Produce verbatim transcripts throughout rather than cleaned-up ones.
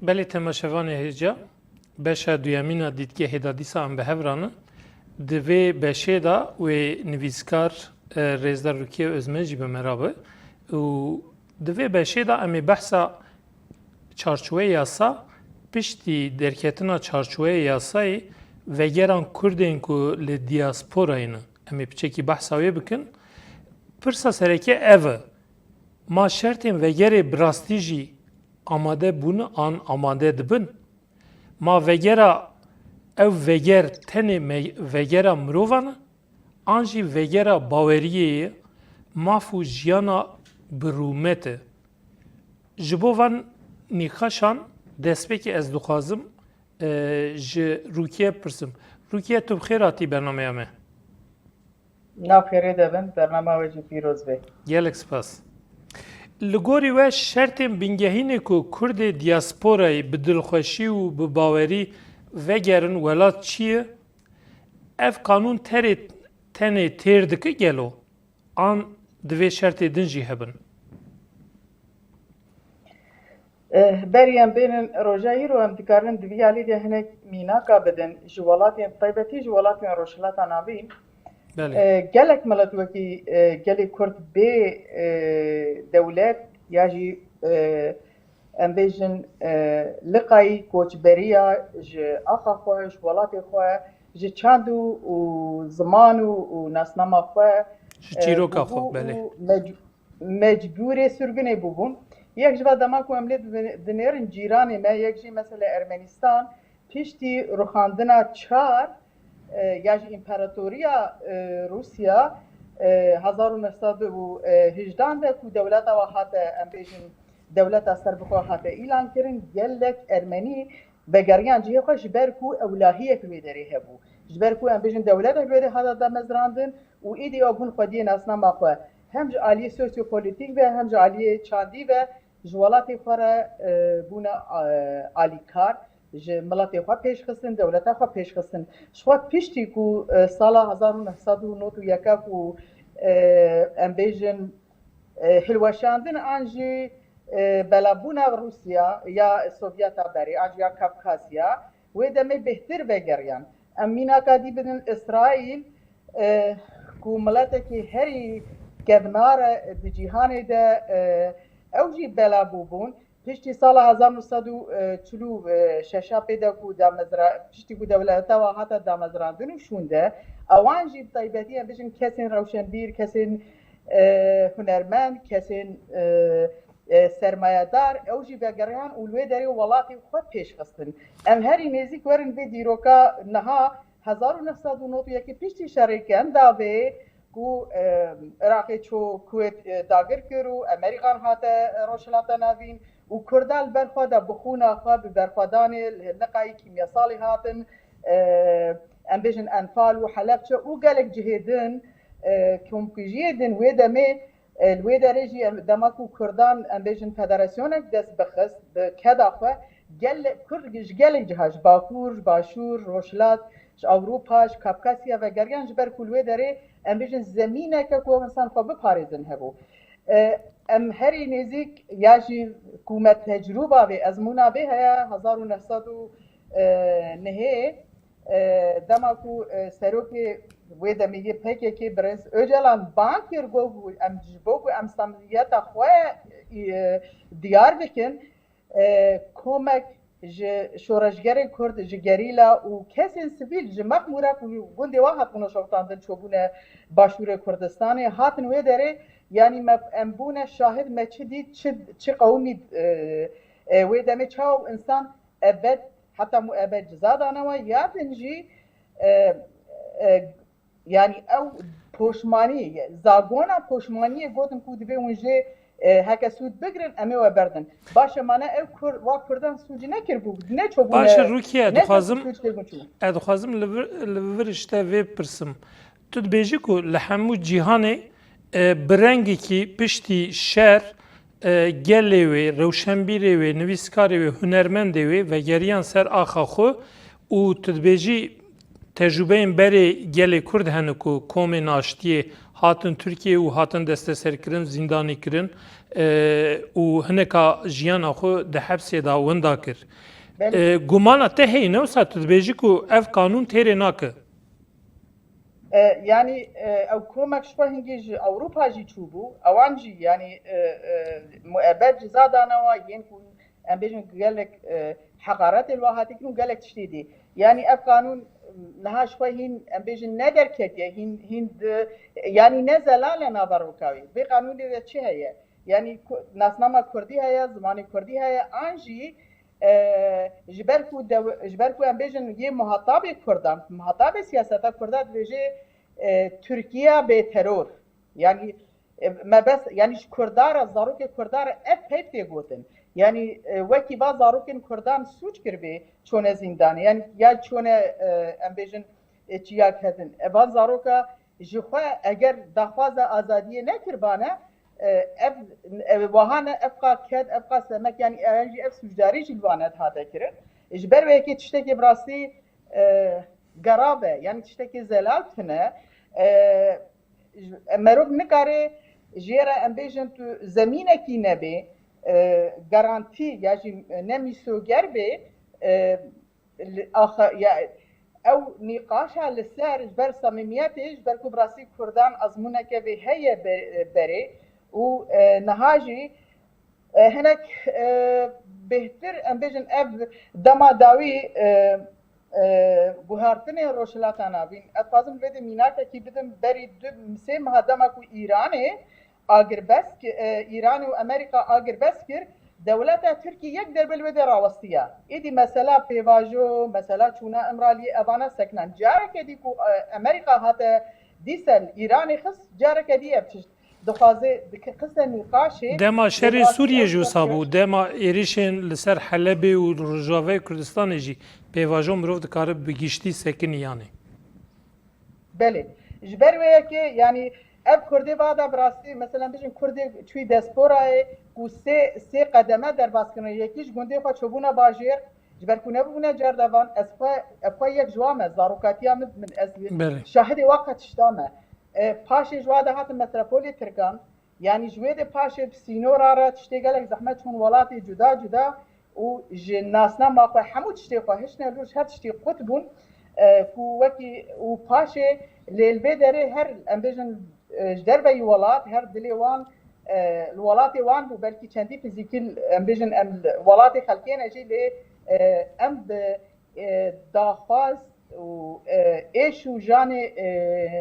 Belê temaşevanê hêja, beşa duyemîn a dîtgehê de dîsa em bi hev re ne. Di vê beşê de wê nivîskar, e, Rêzdar Rukiye Ozmen jî bi me re be. Û di vê beşê de em ê behsa çarçoveya yasa, piştî derketina çarçoveya yasayê vegeran Kurdên ku li diasporayê ne. Em ê piçekî behsa wê bikin. Pirsa sereke ev e. Ma şertên vegerê bi rastî jî amade bûne an amade dibin? Ma vegera ew veger tenê me-, vegera mirovan e, an jî vegera baweriyê ye, maf û jiyana bi rûmet e? Ji bo van nîqaşan destpêkê ez dixwazim, e, ji Rukiye bipirsim. Rukiye, tu bi xêr hatî bernameya me. Nav xêrê de bin, bernama we jî pîroz be. Gelek spas. Li gorî we şertên bingehînê ku Kurdê diasporayê bi dilxweşî û bi bawerî vegerin welat çi ye? Ev qanûn terê, tenê têr dike gelo? An divê şertê din jî hebin? Eh, berî em bênin roja îro, em dikarin di vî alî de hinek mînaka bidin ji welatên, taybetî ji welatên Rojhilata Navîn. Belê. Eh, gelek milet wekî, eh, gelê Kurd bê, eh, dewlet ya jî, eh, em bêjin, eh, liqayî koçberiya ji axa xwe, ji welatê xwe, ji çand û, û ziman û, û nasnama xwe, Ji eh, çîroka xwe, bûbû belê. û mec-, mecbûrê sirgûnê bûbûn. Yek ji va dema ku em lê di-, dinêrin cîranê me, yek jî mesela Ermenistan, piştî ruxandina çar, e, ya jî împaratoriya, e, Rûsya, e, hezar û neh sed û hejdan de ku dewleta we hate, em bêjin, dewleta serbixwe hate îlan kirin, gelek Ermenî vegeriyan cihê xwe ji ber ku ewlahiyek wê derê hebû. Ji ber ku em bêjin dewletek wê derê hate damezrandin û îdî ew bûn xwediyê nasnama xwe. Hem ji aliyê sosyopolitîk ve hem ji aliyê çandî ve ji welatê xwe re, e, bûne, e, alîkar, ji miletê xwe pêş xistin, dewleta xwe pêş xistin. Ji xwe piştî ku, e, sala hezar û neh sed û nod û yek ku, e, em bêjin, e, hilweşandin an jî, e, belabûna Rûsya ya Sovyeta berê, an jî ya Kafkasya, wê demê bêhtir vegeriyan. Em mînaka dî bidin Îsraîl, e, ku miletekî herî kevnar e di cîhanê de, e, ew jî bela bûbûn. Piştî sala hezar neh sed û çil û şeş pê de ku damezra-, piştî ku dewleta wa hate damezrandin û şûnde, ewan jî bi taybetî em bijin kesên rewşenbîr, kesên, e, hunermend, kesên, e, e, sermayedar, ew jî vegeriyan û li wê derê welatê xwe pêş xistin. Em herî nêzîk werin vê dîroka niha hezar û neh sed û nod û yekê piştî şerê Kendavê ku, e, Iraqê ço Kuwêt, e, dagir kir û Emerîkan hate, e, Rojhilata Navîn û Kurda li ber xwe de bi xûna xwe, bi berxwedanê, li liqayî kîmyasalî hatin, e, em bêjin Enfal û Helebçe û gelek cihê din, e, komkujiyê din wê demê, e, li wê derê jî em, dema ku Kurdan, em bêjin, federasyonek dest bixist bi keda xwe, gelek Kurd ji gelek ciha, ji Bakur, ji Başûr, Rojhilat, ji Ewropa, ji Kafkasya vegeriyan, ji ber ku li wê derê, em bêjin, zemîneke ku ew insan xwe biparêzin hebû. E, em herî nêzîk ya jî ku me tecrûba vê, ezmûna vê heye, hezar û neh sed û nehê, e, dema ku, e, serokê wê demê yê P K K birêz Ocalan bang kir, got ku em ji bo ku em samiyeta xwe, e, diyar bikin, e, komek ji şoreşgerên Kurd, ji gerîla û kesên sivîl, ji mexmûra ku gundê wan hatibûne şewitandin, çûbûne Başûrê Kurdistanê, hatin wê derê, yanî me, em bûne şahid, me çi dît, çi, çi qewimî, e, e, wê demê çawa insan ebed, heta muebed ceza dane we, ya din jî, e, e, Yanî ew poşmanî, zagona poşmaniyê gotin ku divê hûn jê, e, heke sûd bigirin, em ê we berdin. Baş e, mane ew Kur-, wa Kurdan sûcî nekiribû, neçûbûne, Baş e, Rukiye, ne dixwazim, sûc têbûn çû. Ez dixwazim li vir, li vir ji te vê bipirsim. Tu dibêjî ku li hemû cîhanê, e, bi rengekî piştî şer, e, gelê wê, rewşenbîrê wê, nivîskarê wê, hunermendê wê vegeriyan ser axa xwe û tu dibêjî Tecrûbeyên berê gelê Kurd hene ku komên aştiyê hatin Tirkiyeyê û hatin desteserkirin, zîndanîkirin, e, û hineka jiyana xwe di hepsê de winda kir. Belê. E, gumana te heye, ne wisa tu dibêjî ku ev qanûn têrê nake? E, yanî, e, ew komek ji xwe hingî ji Ewropa jî çûbû. Ewan jî, yanî, e, e, muebet ceza dane wa, yên ku em bêjin gelek, e, heqaretê li wa hatî kirin û gelek tiştî dî. Yanî ev qanûn niha ji xwe hîn, em bêjin, ne derketiye, hîn, hîn di, yanî ne zelal e nava roka wî. Vê qanûnê de çi heye? Yanî ku-, nasnama kurdî heye, zimanê kurdî heye, an jî, e, ji ber ku dew-, ji ber ku em bêjin yê muhatabê kurdan, muhatabê siyaseta kurda dibêje, e, Tirkiye bê teror. Yanî, e, me bes, yanî ji Kurda re, zarokê Kurda re ev peyv tê gotin. Yanî, e, wekî va zarokên Kurdan sûc kiribê, çone zîndanê. Yanî ya çone, e, em bêjin, e, çiya ketin. E, van zaroka ji xwe eger daxwaza azadiyê nekiribane, e, ev, ev wahane, ev qa ked, ev qa semek, yanî ev jî ev sûcdarî jî li wane dihate kirin. Ji ber wê yekê tiştekê bi rastî, e, gerav e, yanî tiştekê zelal tune. E, Merov nikare jê re em bêjin tu zemînekî nebê, e, garantî ya jî ne mîsoger bê, e, li axa-, ya, ew nîqaşa li ser ji ber samîmiyetê, ji ber ku bi rastî Kurdan ezmûneke vê heye be-, berê û, e, niha jî E, hinek, e, bêhtir, em bêjin, ev dema dawî, e, e, guhertinên Rojhilata Navîn. Ez dixwazim vê de mînakekî bidim, berî du sê meha dema ku Îranê agirbest ki-, e, Îranê û Amerîka agirbest kir, dewleta Tirkî yek derbe li wê de rawestiya. Êdî mesela pêvajo, mesela çûna Îmraliyê, evana sekinan. Careke dî ku, e, Amerîka hate dîsel Îranê xist, careke dî ev tişt dixwaze, dike-, xiste nîqaşê. Dema şerê Sûriyê jî wisa bû, dema êrişên li ser Helebê û Rojavayê Kurdistanê jî pêvajo mirov dikare bi giştî sekinî yanê. Belê. Ji ber wê yekê, yanî ev Kurdê va de bi rastî, mesela bijin Kurdê çûyî diasporayê ku sê, sê qedeme derbas kirine. Yekî ji gundê xwe çûbûne bajêr, ji ber ku nebûbûne car de van, ez xwe, ez xwe yek ji wan me, zarokatiya min, min ez Belê. şahidê wa qetişta me. E, paşê ji wa de hatin metropolê Tirkan, yanî ji wê de paşê bi sînora re tiştê gelek zehmet çûn welatê cuda cuda û ji nasnama xwe hemû tiştê xwe hiştine li rû, ji her tiştî qut bûn, e, ku wekî û paşê lê li vê derê her, em bêjin, e, ji derveyî welat, her dilê wan, e, li welatê wan bû, belkî çendî fizîkî, em bêjin, em li welatê xelkê ne jî lê, e, em bi e, daxwaz û, e, êş û janê, e,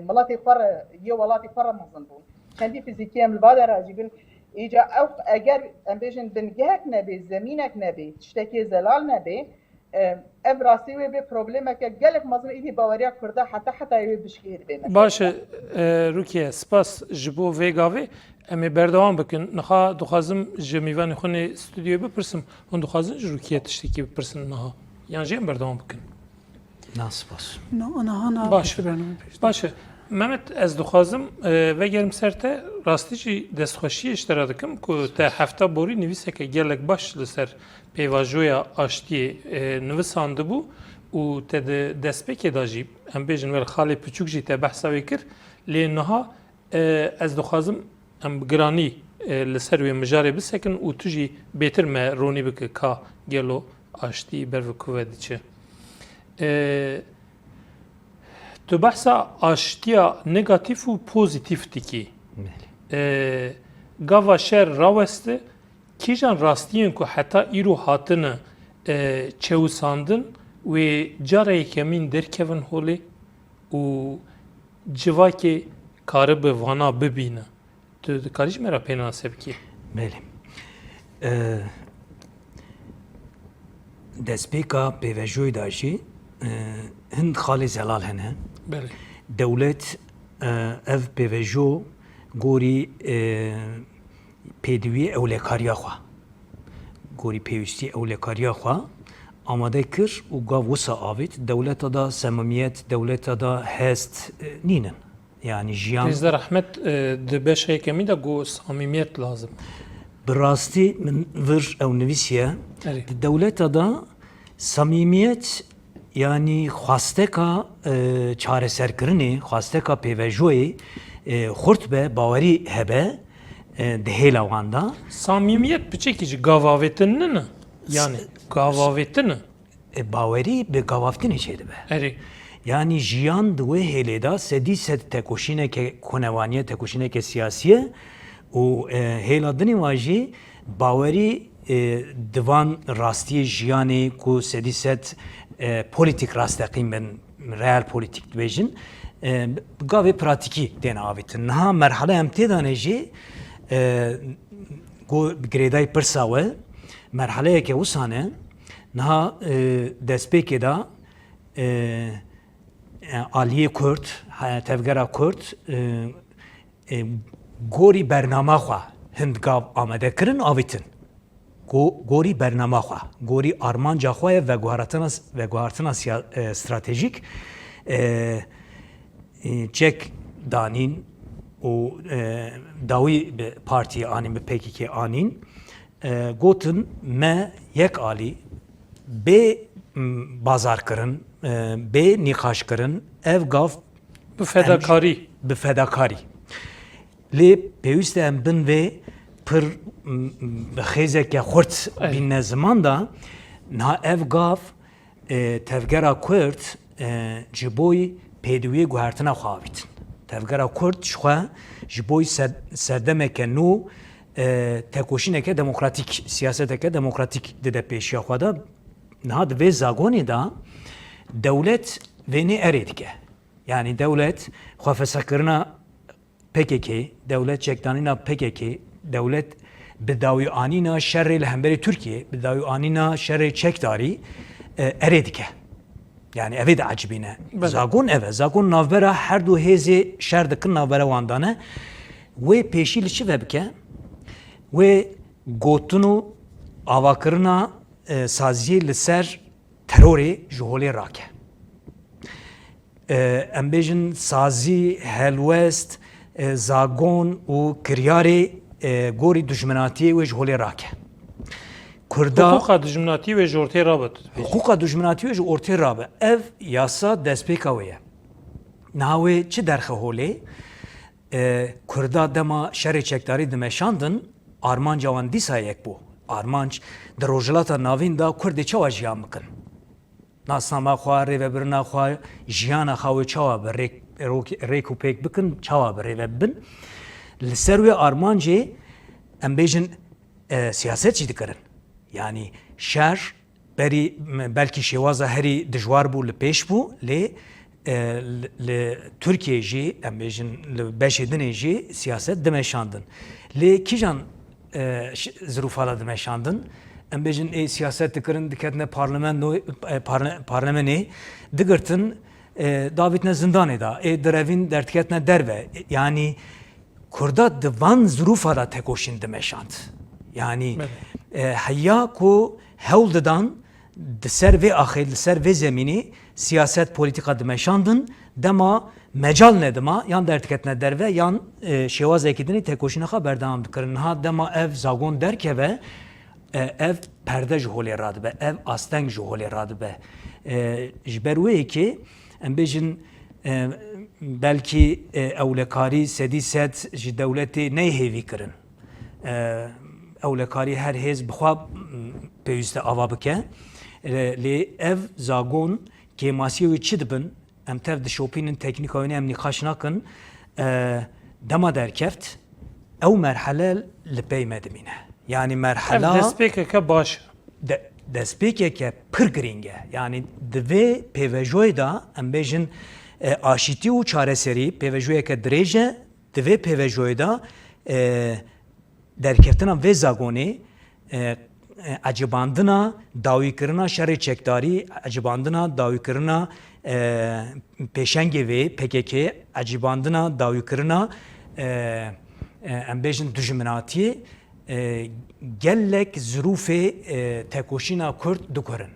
miletê xwe re, yê welatê xwe re mezin bûn. Çendî fizîkî em li va de razî bin. Îca ew, eger em bêjin bingehek nebê, zemînek nebê, tiştekê zelal nebê, e, ev rastî wê bê problemeke gelek mezin êdî baweriya Kurda heta hetayê wê bişkihê dibe mesela. Baş e, e, Rukiye, spas ji bo vê gavê. Em ê berdewam bikin. Niha dixwazim ji mêvanê xwe nê stûdyoyê bipirsim, hûn dixwazin ji Rukiye tiştekî bipirsin niha? Yan jî em berdewam bikin? Na, spas. Na, niha na, Baş e. piştî bername pêş de. Baş e. Mehmet, ez dixwazim, e, vegerim ser te, rastî jî destxweşiyê ji te re dikim ku te hefta borî nivîseke gelek baş li ser pêvajoya aştiyê, e, nivisandibû û te di destpêkê de jî, em bêjin, wek xalê piçûk jî te behsa wê kir, lê niha E, ez dixwazim em bi giranî, e, li ser wê mijarê bisekin û tu jî bêtir me ronî bike ka gelo aştî ber bi ku ve diçe. E, tu behsa aştiya negatîf û pozîtîf dikî. Belê. E, gava şer raweste, kîjan rastiyên ku heta îro hatine, e, çewisandin wê cara yekemîn derkevin holê û civakê karibe vana bibîne. Tu dikarî ji me re pênase bikî? Belê. E, destpêka pêvejoyê de jî, e, hin xalê zelal hene. Belê. Dewlet, e, ev pêvejo gorî, e, pêdivî ewlekariya xwe, gorî pêwîstî ewlekariya xwe amade kir û gav wisa avêt, dewleta da semimiyet, dewleta da hest, e, nînin. Yanî jiyan Rêzdar Ehmed, e, di beşa yekemî de got samîmiyet lazim. Bi rastî min vir ew nivîsiye. Erê. Di dewleta da samîmiyet Yanî xwasteka, e, çareserkirinê, xwasteka pêvejoyê, e, xurt be, bawerî hebe, e, di hêla wan de. Samîmiyet piçekî jî gavavêtin nîne? Yani gavavêtin e. E, bawerî bi gavavêtinê çêdibe. Erê. Yanî jiyan di wê hêlê de sedî sed tekoşîneke konevaniye, tekoşîneke siyasî ye û, e, hêla dinê wa jî bawerî, e, di van rastiyê jiyanê ku sedî sed, e, polîtîk rasteqîn bin, real polîtîk dibêjin, e, bi gavê pratîkî têne avêtin. Niha merhele em tê de ne jî, e, ku bi girêdayî pirsa we, merheleyeke wisa ne, niha, e, destpêkê de, e, e, aliyê Kurd, he, tevgera Kurd, e, e, gorî bernama xwe hind gav amade kirin, avêtin. Go-, gorî bernama xwe, gorî armanca xwe ye veguharatina, veguhartina siya-, e, stratejîk, e, e, çek danîn û, e, dawî bi partiyê anîn, bi P K K anîn. E, gotin, me yek alî bê, m, bazarkirin, e, bê nîqaşkirin, ev gav Bi fedakarî. Em jî bi fedakarî. Lê pêwîst e em bin vê pir, m, m, bi xêzeke xurt Ey. bînne ziman de, niha ev gav, e, tevgera Kurd, e, ji bo pêdiwiyê guhertina xwe avîtin. Tevgera Kurd ji xwe ji bo ser-, serdemeke nû, e, tekoşîneke demokratîk, siyaseteke demokratîk dide pêşiya xwe de. Niha di vê zagonê de dewlet vênê erê dike. Yanî dewlet xwefesekirina P K K, dewlet çekdanîna P K K, dewlet bi dawî anîna şerê li hemberî Tirkiyê, bi dawî anîna şerê çekdarî, e, erê dike. Yanî ev ê diecibîne. Belê. Zagon ev e. Zagon navbera her du hêzê şer dikin navbera wan de ne. Wê pêşî li çi ve bike? Wê gotin û avakirina, e, saziyê li ser terorê ji holê rake. E, em bêjin sazî, helwest, e, zagon û kiryarê, e, gorî dijminatiyê wê ji holê rake. Kurda Hiqûqa dijminatiyê wê ji ortê rabe, tu dibêjî. Hiqûqa dijminatiyê wê ji ortê rabe. Ev yasa destpêka wê ye. Niha wê çi derxe holê? E, Kurda dema şerê çekdarî dimeşandin, armanca wan dîsa yek bû. Armanc di Rojhilata Navîn de Kurdê çawa jiyan bikin? Nasnama xwe, rêvebirina xwe, jiyana xwe wê çawa bi rêk, rok-, rêk û pêk bikin, çawa bi rêve bibin? Li ser wê armancê em bêjin, e, siyaset jî dikirin. Yanî şer berî, m-, belkî şêwaza herî dijwar bû, li pêş bû, lê, e, li, li Tirkiyê jî, em bêjin, li beşê dinê jî siyaset dimeşandin. Lê kîjan, e, ş-, zirûfa de dimeşandin? Em bêjin, ê siyaset dikirin, diketine parlamento, e, parle-, parlamenê, digirtin, e, davîtine zindanê de, ê direvîn derdiketine derve. Yanî Kurda di van zirûfa de tekoşîn dimeşand. Yanî, Belê. e, heya ku hewl didan di ser vê axê, li ser vê zemînê siyaset, polîtîka dimeşandin, dema mecal nedima, yan derdiketine derve, yan, e, şêwazekî dinê tekoşîna xwe berdewam dikirin. Niha dema ev zagon derkeve, e, ev perde ji holê radibe, ev asteng ji holê radibe. E, ji ber wê yekê, em bêjin, e, belkî, e, ewlekarî sedî sed ji dewletê neyê hêvî kirin. E, ewlekarî her hêz bi xwe, m, pêwîst e ava bike. E, lê ev zagon kêmasiyê wê çi dibin? Em tev dişopînin, teknîka wê em nîqaş nakin. E, dema derkeft, ew merhele li pey me dimîne. Yanî Ev merhela destpêkeke baş e. de-, destpêkeke pir girîng e. Yanî di vê pêvejoyê de em bêjin, e, aşîtî û çareserî pêvejoyeke dirêj e. Di vê pêvejoyê de, e, derkeftina vê zagonê, e, e, ecibandina dawîkirina şerê çekdarî, ecibandina dawîkirina, e, pêşengê vê P K K, ecibandina dawîkirina, e, e, em bêjin dijminatiyê, e, gelek zirûfê, e, tekoşîna Kurd dikurin.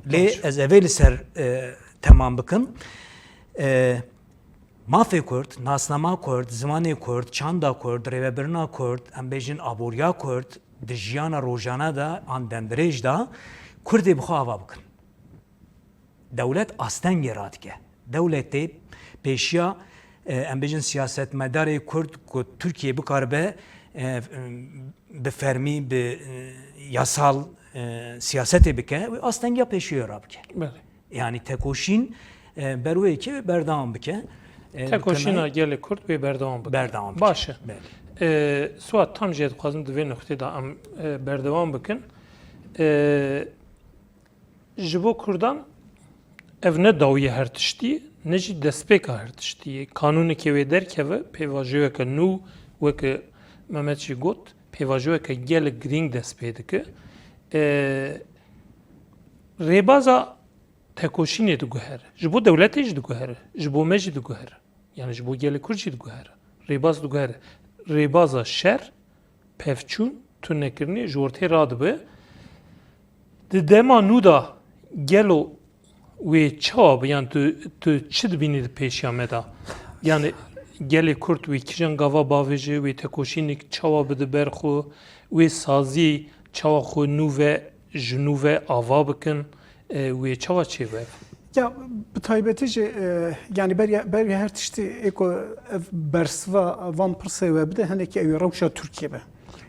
Lê Baş. ez evê li ser, e, temam bikim. E, Mafê Kurd, nasnama Kurd, zimanê Kurd, çanda Kurd, rêvebirina Kurd, em bêjin aboriya Kurd, di jiyana rojane de an demdirêj de Kurdê bi xwe ava bikin. Dewlet astengê radike. Dewletê pêşiya, e, em bêjin siyasetmedarê Kurd ku Tirkiye bikaribe, e, bi fermî, bi, e, yasal, e, siyasetê bike, wê astengiya pêşiya rabike. Belê. Yani tekoşîn, e, ber wê yekê berdewam bike. E, Tekoşîna gelê Kurd wê berdewam bike. Berdewam bike. Baş e. Belê. E, Suat, tam jê dixwazim di vê nuqtê de em, e, berdewam bikin. E, Ji bo Kurdan ev ne dawiya her tiştî, ne jî destpêka her tiştî ye. Kanûnekê wê derkeve, pêvajoyeke nû, weke Mehmet jî got, pêvajoyeke gelek girîng dest pê dike. E, rêbaza tekoşînê diguhere. Ji bo dewletê jî diguhere. Ji bo me jî diguhere. Yani ji bo gelê Kurd jî diguhere. Rêbaz diguhere. Rêbaza şer, pevçûn, tunekirinê ji ortê radibe. Di dema nû de gelo wê çawa be? Yani tu, tu çi dibînî di pêşiya me de? Yani gelê Kurd wê kîjan gava bavêje, wê tekoşînek çawa bide ber xwe, wê sazî çawa xwe nû ve, ji nû ve ava bikin, e, wê çawa çêbe? Ya, bi taybetî jî, e, yani beriya, beriya her tiştî ê ku ev bersiva van pirsê we bide, hinekî ew ê rewşa Tirkiye be.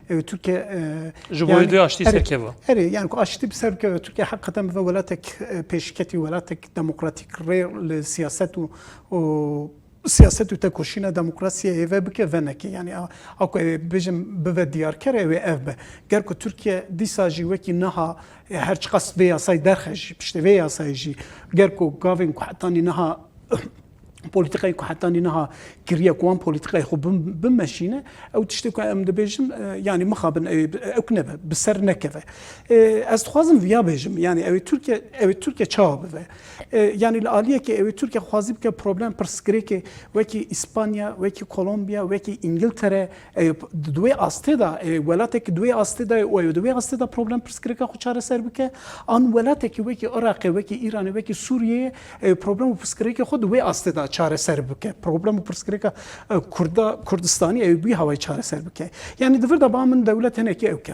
Ew ê Tirkiye, e, Ji bo yani, wê dê aştî erê, serkeve. Erê, yani ku aştî bi ser bikeve, Tirkiye heqeten bibe welatek, e, pêşketî, welatek demokratîk rê li siyaset û, û siyaset û tekoşîna demokrasiyê hêve bike, veneke. Yani a, a ku ew ê bêjin bibe diyarker, ew ê ev be. Ger ku Tirkiye dîsa jî wekî niha, e, her çiqas vê yasayê derxe jî, piştê vê yasayê jî, ger ku gavên ku hetanî niha, polîtîkayên ku hetanî niha kiriye ku wan polîtîkayê xwe bim-, bimeşîne, ew tiştê ku em dibêjin, e, yani mixabin ew, ew nebe, bi ser nekeve. E, ez dixwazim viya bêjim, yani ew ê Tirkiye, ew ê Tirkiye çawa bibe? E, yani li aliyekê ew ê Tirkiye xwazî bike problem pirsgirêkê wekî Îspanya, wekî Kolombiya, wekî Îngiltere, e, di wê astê de, e, welatek di wê astê de, û ew di wê astê de problem pirsgirêka xwe çareser bike, an welatekî wekî Iraqê, wekî Îranê, wekî Sûriyeyê, e, problem û pirsgirêkê xwe di wê astê de çareser bike. Problem û pirsgirêka, e, Kurda, Kurdistanî ew bi hawayî çareser bike. Yani di vir de ba min dewlet hinekî ew ke.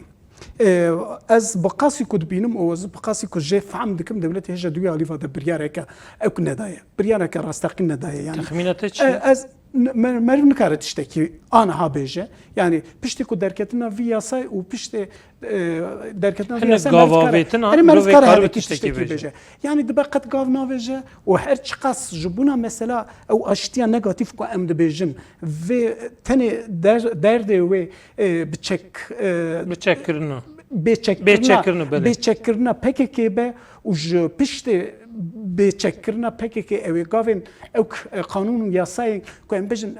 E, ez bi qasî ku dibînim û ez bi qasî ku jê fehm dikim, dewletê hêja di wî alîva de biryareke ewk nedaye. Biryareke rasteqîn nedaye. Yani, Texmîna te çi ye? E, ez, n-, mer-, meriv nikare tiştekî aniha bêje. Yani piştî ku derketina vî yasayê û piştê, e, derketina vî Hinek yasayê meriv nikare, gavavêtina, yani meriv mirov ê nikare karibe hinekî tiştekî tiştekî bêje. Bêje. Yani dibe qet gav navêje û her çiqas ji bona mesela ew aştiya negatîf ku em dibêjin vê tenê der-, derdê wê, e, bi çek, e, Bi çekkirina. bêçekkirina, Bêçekkirina, belê. bêçekkirina P K K be û ji piştê bêçekkirina P K K ew ê gavên ew k-, e, qanûn û yasayên ku em bêjin,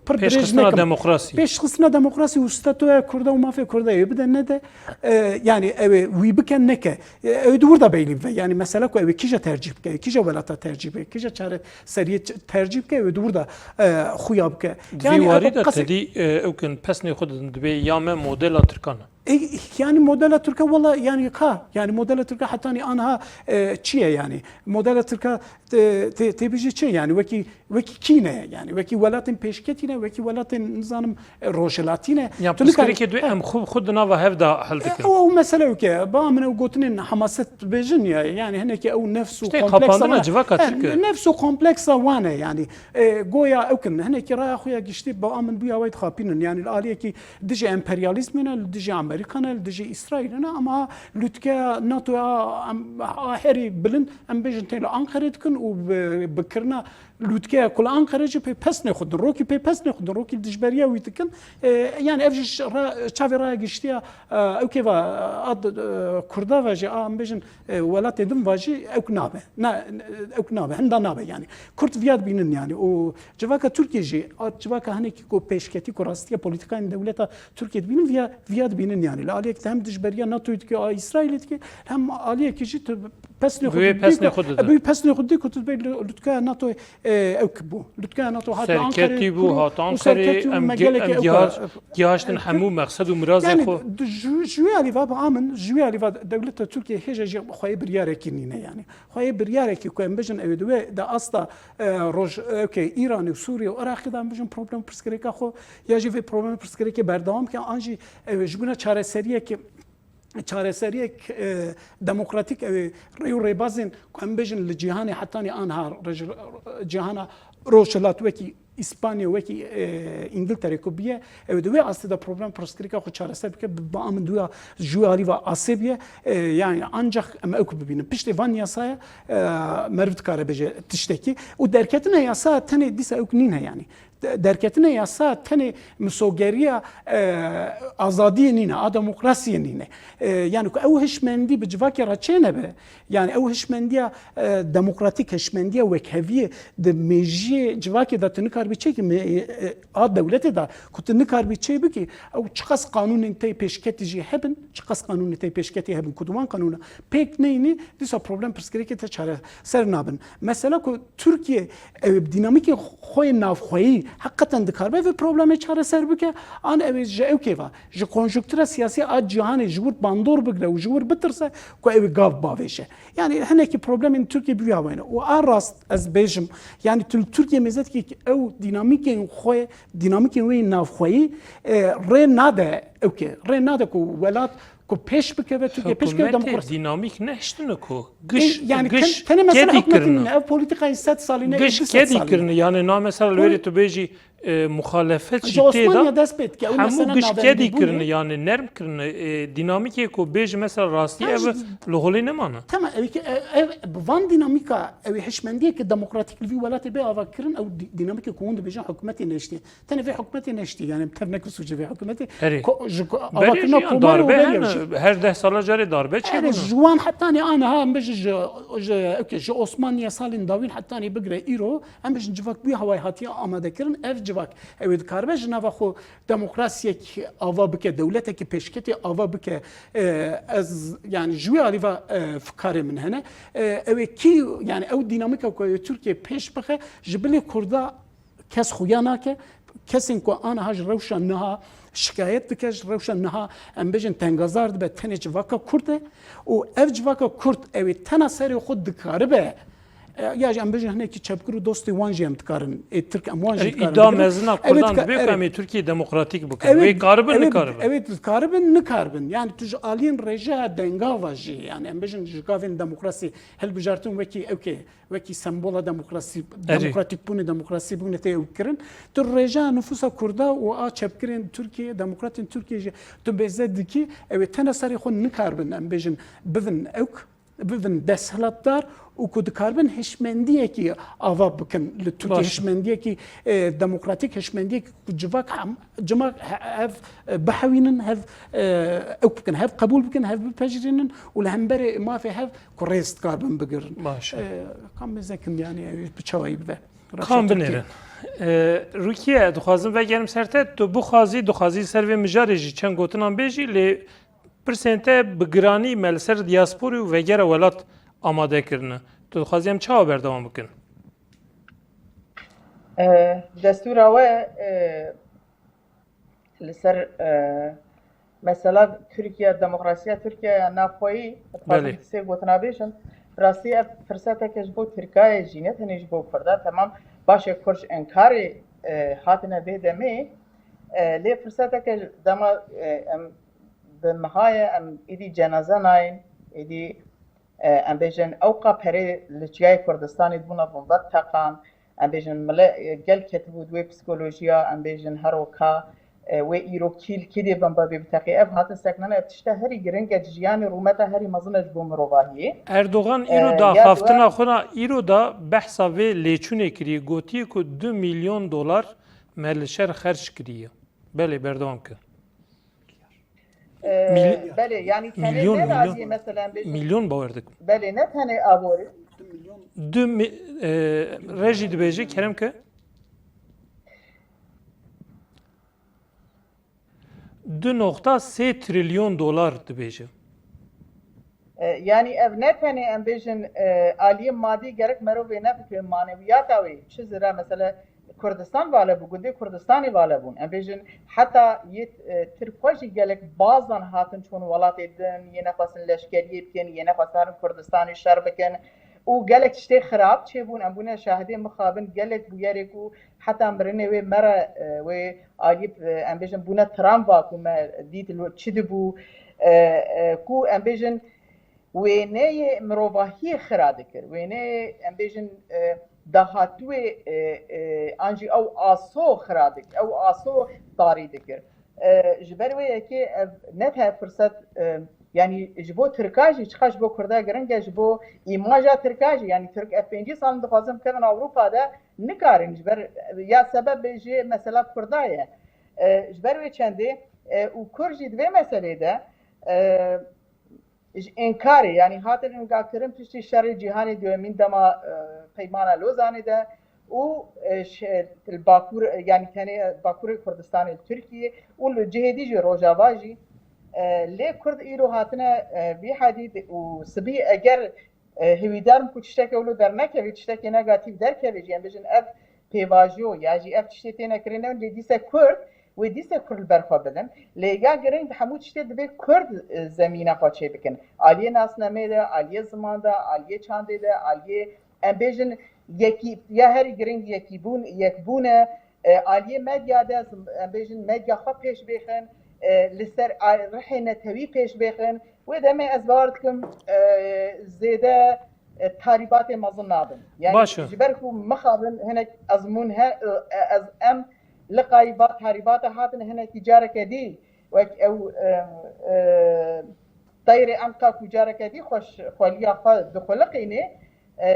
pir dirêj Pêşxistina nekim. demokrasî. Pêşxistina demokrasî û statuya Kurda û mafê Kurda ê bide nede, e, yani ew ê wî bike neke. E, ew ê di wir de beylî bibe. Yani mesela ku ew ê kîja tercîh bike, kîja welata tercîh bike, kîja çareseriyê ç-, tercîh bike, ew ê di wir de, e, xuya bike. Di Yani vî warî ew de qasî- tedî, e, ew kin pesnê xwe didin dibê ya me modela Tirkan e. E, yani modela Tirka wela yani ka, yani modela Tirka hetanî anha, e, çi ye yani? Modela Tirka te, te, tê bêjî çi yani? Wekî, wekî kî ne yani? Wekî welatên pêşketî ne, wekî welatên nizanim, e, rojhilatî ne. Ya Tu nikare- pirsgirêkê duyê em xwe, xwe di nava hev de hel E, dikin. ew, ew mesele weke, ba min ew gotinên hemaset dibêjin ya, yani hinekî ew nefs û Tiştê kompleksa xapandina wan e. civaka E, Tirk e. Nefs û kompleksa wan e yani. E, goya ew kin, hinekî raya xwe ya giştî ba min bûya wê dixapînin. Yani li aliyekî dijî emperyalîzmê ne, li dijî Amerîka ne, li dijî Îsraîlê ne, ama lûtkeya NATO ya em, a herî bilind, em bêjin tê li Anqerê dikin û bi, bi kirina lûtkeya ku li Anqerê jî pê pesnê xwe din, rokî pê pesnê xwe din, rokî dijberiya wî dikin. E, yani ev jî ra-, çavê raya giştiya, e, ew kêva, a, e, Kurda ve jî, a, em bêjin, e, welatê din ve jî ew nabe. Na, ew nabe, hinda nabe yani. Kurd viya dibînin yani. Û civaka Tirkiyê jî, a, civaka hinekî ku pêşketî ku rastiya polîtîkayên dewleta Tirkiyê dibînin, viya, viya dibînin yani. Li aliyek de hem dijberiya NATOyê dike, a, Îsraîlê dike, hem aliyekî jî tu pesnê xwe Bi wê didî pesnê ku, xwe dide. bi wê pesnê xwe didî ku tu dibê li, lûtkeya NATOyê, e, ew ki bû. Lûtkeya NATO hat Anqerê Serketî bû, hat û Anqerê, serketî û em me gi-, gelekê em ew gihaş-, kar- gihaştin hemû mexsed û mirazê Yani xwe. di ju-, ji wê alî va, ba min, ji wê alî va dewleta Tirkiye hêja jî xweyê biryarekî nîne yani. Xweyê biryarekî ku em bijin ew ê di wê de asta, e, roj, e, okey, Îranê û Sûriye û Iraqê de em bijin problem pirsgirêka xwe ya jî vê problem pirsgirêkê berdewam ke an jî ew ê ji bona çareseriyeke çareseriyek, e, demokratîk ew ê rê û rêbazên ku em bêjin li cîhanê hetanî anha roj-, cîhana rojhilat wekî Îspanya, wekî, e, Îngiltere ku bûye, ew ê di wê astê de problem pirsgirêka xwe çareser bike, bi, bi min duya ji wê alî ve asê bûye. E, yani ancak em ew ku bibînin. Piştê van yasaya, e, meriv dikare bêje tiştekî. Û derketina yasa tenê dîsa ew ku nîne yani. De-, derketina yasa tenê misogeriya, e, azadiyê nîne, a demokrasiyê nîne. E, yani ku ew hişmendî bi civakê re çênebe, yani ew hişmendiya, e, demokratîk, hişmendiya wekheviyê di mêjiyê civakê de tu nikaribî çêkî, me-, e, e, a dewletê de ku tu nikaribî çê bikî, ew çiqas qanûnên tey pêşketî jî hebin, çiqas qanûnê tey pêşketî hebin ku di wan qanûna pêk neyînî, dîsa problem pirsgirêkê te çareser nabin. Mesela ku Tirkiye ew ê bi dînamîkên xwe yê navxweyî heqeten dikaribe vê problemê çareser bike, an ew ê ji ewkê ve, ji konjuktura siyasî a cîhanê ji wir bandor bigre û ji wir bitirse ku ew ê gav bavêje. Yani hinekî problemên Tirkiye bi wî awayne. Û a rast ez bêjim, yani tu li Tirkiye mêze dikî ew dînamîkên xwe, dînamîkên wê yê navxweyî, e, rê nade ewkê, rê nade ku welat ku pêş bikeve, Tirkiye pêş bikeve Hikûmetê demokrasi. Dînamîk nehiştine ku E, giş, yani giş ten-, tenê mesela kedî hikûmetê kirine. Nîne, ev polîtikayên sed salî ne, Giş du sed kedî salî ne. Kirine, yani na mesela li Poli- wêrê tu bêjî, e, muxalefet Ji jî tê Osmaniya de dest pê dike, ew hemû mesela giş kedî navendîbûnê. Kirine, yani nerm kirine, e, dînamîkê ku bêjî mesela rastî Em ev ji li holê nemane. Tema ew ki, e, ev, bi van dînamîka, ew ê hişmendiyeke demokratîk li vî welatê bê ava kirin, ew dî-, dînamîkê ku hûn dibêjin hikûmetê neştê. Tenê vê hikûmetê neştî, yani tev nekir sûcê vê hikûmetê. Erê. Ko-, ji ko-, Berê avakirina jî yan komarê û darbe beriya hene, jî. Her deh sala carê darbe çêbûne. Erê, ji wan hetanî aniha em bijin ji, ji, okey, ji Osmaniye salên dawîn hetanî bigire îro, em bijin civak bûye hawayê hatiye amade kirin. Ev civak, ew ê dikaribe ji nava xwe demokrasiyek ava bike, dewletekî pêşketê ava bike, e, ez, yani ji wê alî ve, e, fikarê min hene. E, ew ê kî, yani ew dînamîka ku ew ê Tirkiye pêş bixe, ji bilî Kurda kes xuya nake. Kesên ku aniha ji rewşa niha şikayet dike, ji rewşa niha em bêjin tengazar dibe, tenê civaka Kurd e û ev civaka Kurd ew ê tena serê xwe dikaribe, e, ya jî em bêjin hinekî çepgir û dostê wan jî em dikarin, ê Tirk em wan jî Erê, dikarin îdia bigirin. mezin a Ew ê Kurdan dika-, dibê ku erê. em ê Tirkiyê demokratîk bikin. Ew ê, Wê karibin, ew ê, nikaribin. Ew ê dikaribin, nikaribin. Yani tu ji aliyên rêjeya dengava jî, yani em bêjin ji gavên demokrasî hilbijartin wekî ewkê wekî sembola demokrasî, Erê. demokratîkbûnê, demokrasîbûnê tê ew kirin. Tu rêjeya nifûsa Kurda û a çepgirên Tirkiye, demokratên Tirkiye jî tu bêze dikî, ew ê tena serê xwe nikaribin, em bêjin, bivin ewk, bivin desthilatdar û ku dikaribin hişmendiyekî ava bikin li Tirkiye, Baş. hişmendiyekî, e, demokratîk, hişmendiyekî ku civak hem, cima he-, hev, e, bihewînin, hev, e, ewk bikin, hev qebûl bikin, hev bipejirînin û li hemberê mafê hev ku rêz dikaribin bigirin. Baş e. E, kam mêzekim, yani, ew bi çawayî bibe? Kam Rewşa Tirkiye. binêrin. E, Rukiye, dixwazim vegerim ser te, tu bixwazî, dixwazî ser vê mijarê jî çend gotinan bêjî, lê pirsên te bi giranî me li ser diasporî û vegera welat amade kirine. Tu dixwazî em çawa berdewam bikin? E, destûra we, e, Li ser, e, mesela Tirkiye, demokrasiya Tirkiye ya navxweyî, dixwazim Belê. sê gotina bêjim. Rastî ev firseteke ji bo Tirkayê jî, ne tenê ji bo Kurda. Temam, baş e, Kurd ji enkarê, e, hatine vê demê. E, lê firseteke dema, e, em bi miha ye, em êdî cenaze nayên, êdî, e, em bêjin, ewqa perê li çiyayê Kurdistanê dibûna bombe diteqan, em bêjin, mile, e, gel ketibû di wê psîkolojiya, em bêjin, her weka, e, wê îro kî li kî dê bombe bê biteqê. Ev hatin sekinane, ev tişta herî giring e, di jiyanê rûmeta herî mezin e ji bo mirovahiyê. Erdogan E, îro ya daxaftina duwe- xwe na îro da behsa vê lêçûnê kiriye, gotiye ku du milyon dolar me li şer xerc kiriye. Belê, berdewam ke. Ee, Mil- belê, yani tenê milyon, ne milyon. Razî mesela bêjin. Milyon bawer dikim. Belê, ne tenê aborî. Du mi-, e, rejî dibêje, kerem ke. Du nokta sê trilyon dolar dibêje. E, yanî ev ne tenê em bêjin, e, aliyê madî gerek merov vê nefikire, manewiyata wê, çi zira mesela Kurdistan vala bû, gundê Kurdistanê vala bûn. Em bêjin heta yê, e, Tirk xwe jî gelek bazan hatin çûn welatê din, yê nexwestin leşkeriyê bikin, yê nexwestin herin Kurdistanê şer bikin û gelek tiştê xirab çêbûn. Em bûne şahidê mixabin gelek bûyerê ku heta mirinê wê me re, e, wê alî, e, em bêjin bûne travma ku me dît li çi dibû. e, e, ku em bêjin wêneyê mirovahiyê xira dikir, wêneyê em bêjin, e, dahatûyê, e, e, an jî ew aso xira dikir, ew aso tarî dikir. E, ji ber wê yekê ev ne te firset, e, yanî ji bo Tirka jî, çiqa ji bo Kurda giring e, ji bo îmaja Tirka jî, yanî Tirk ev pêncî sal dixwazin bikevin Ewropa de, nikarin, ji ber ya sebeb jê mesela Kurda ye. E, ji ber wê çendê, e, û Kurd jî di vê meselê de, e, ji înkarê, yanî hatin înkarkirin piştî şerê cîhanê duyemîn dema, e, Peymana Lozanê de û, e, şe-, li Bakur, yanî tenê Bakurê Kurdistanê li Tirkiyê û li cihê dî jî Rojava jî, e, lê Kurd îro hatine, e, vî hedî û sibî eger, e, hêvîdar im ku tiştekê wilo dernekeve, tiştekê negatîf derkeve jî, em bêjin ev pêvajo ya jî ev tiştê têne kirin, ne lê dîse Kurd, wê dîse Kurd li ber xwe bidin. Lê ya giring di hemû tiştê divê Kurd, e, zemîna xwe çê bikin. Aliyê nasnameyê de, aliyê ziman de, aliyê çandê de, aliyê, em bêjin, yekî, ya herî giring yekîbûn, yekbûn e, e, aliyê medya de, em bêjin, medya xwe pêş bêxin, e, li ser a-, rihê netewî pêş bêxin. Wê demê ez bawer dikim, e, zêde, e, tarîbatê mezin nabin. Yani Baş e. Ji ber ku mixabin hinek ezmûn he, e, ez em liqayî va tarîbata hatin hinekî careke dî wek ew, e, e, teyrê emqa ku careke dî xweş xweliya xwe dixuliqînê, e,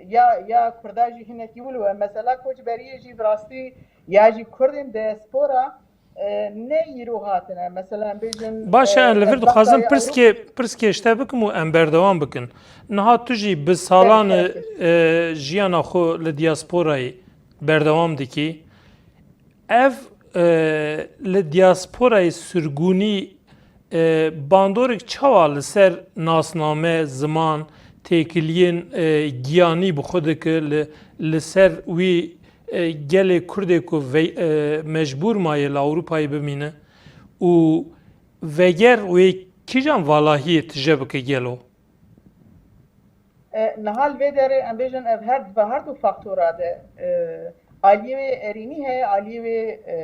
ya, ya Kurda jî hinekî wilo ye. Mesela koçberiyê jî bi rastî ya jî Kurdên diaspora, e, ne îro hatine. Mesela em bêjin, Baş e, e, li vir ez dixwazim behsa pirsê, pirsê ji te bikim û em berdewam bikin. Niha tu jî bi salan, Belkî, belkî. e, jiyana xwe li diasporayê berdewam dikî. Ev, e, li diasporayê sirgûnî, e, bandorek çawa li ser nasname, ziman, têkiliyên, e, giyanî bi xwe dike, li, li ser wî, e, gelê Kurdê ku ve-, e, mecbûr maye li Ewropayê bimîne û veger wê kîjan valahiyê tije bike gelo? E, niha li vê derê em bêjin ev her, di her du faktora de, e, aliyê wê erênî heye, aliyê wê, e,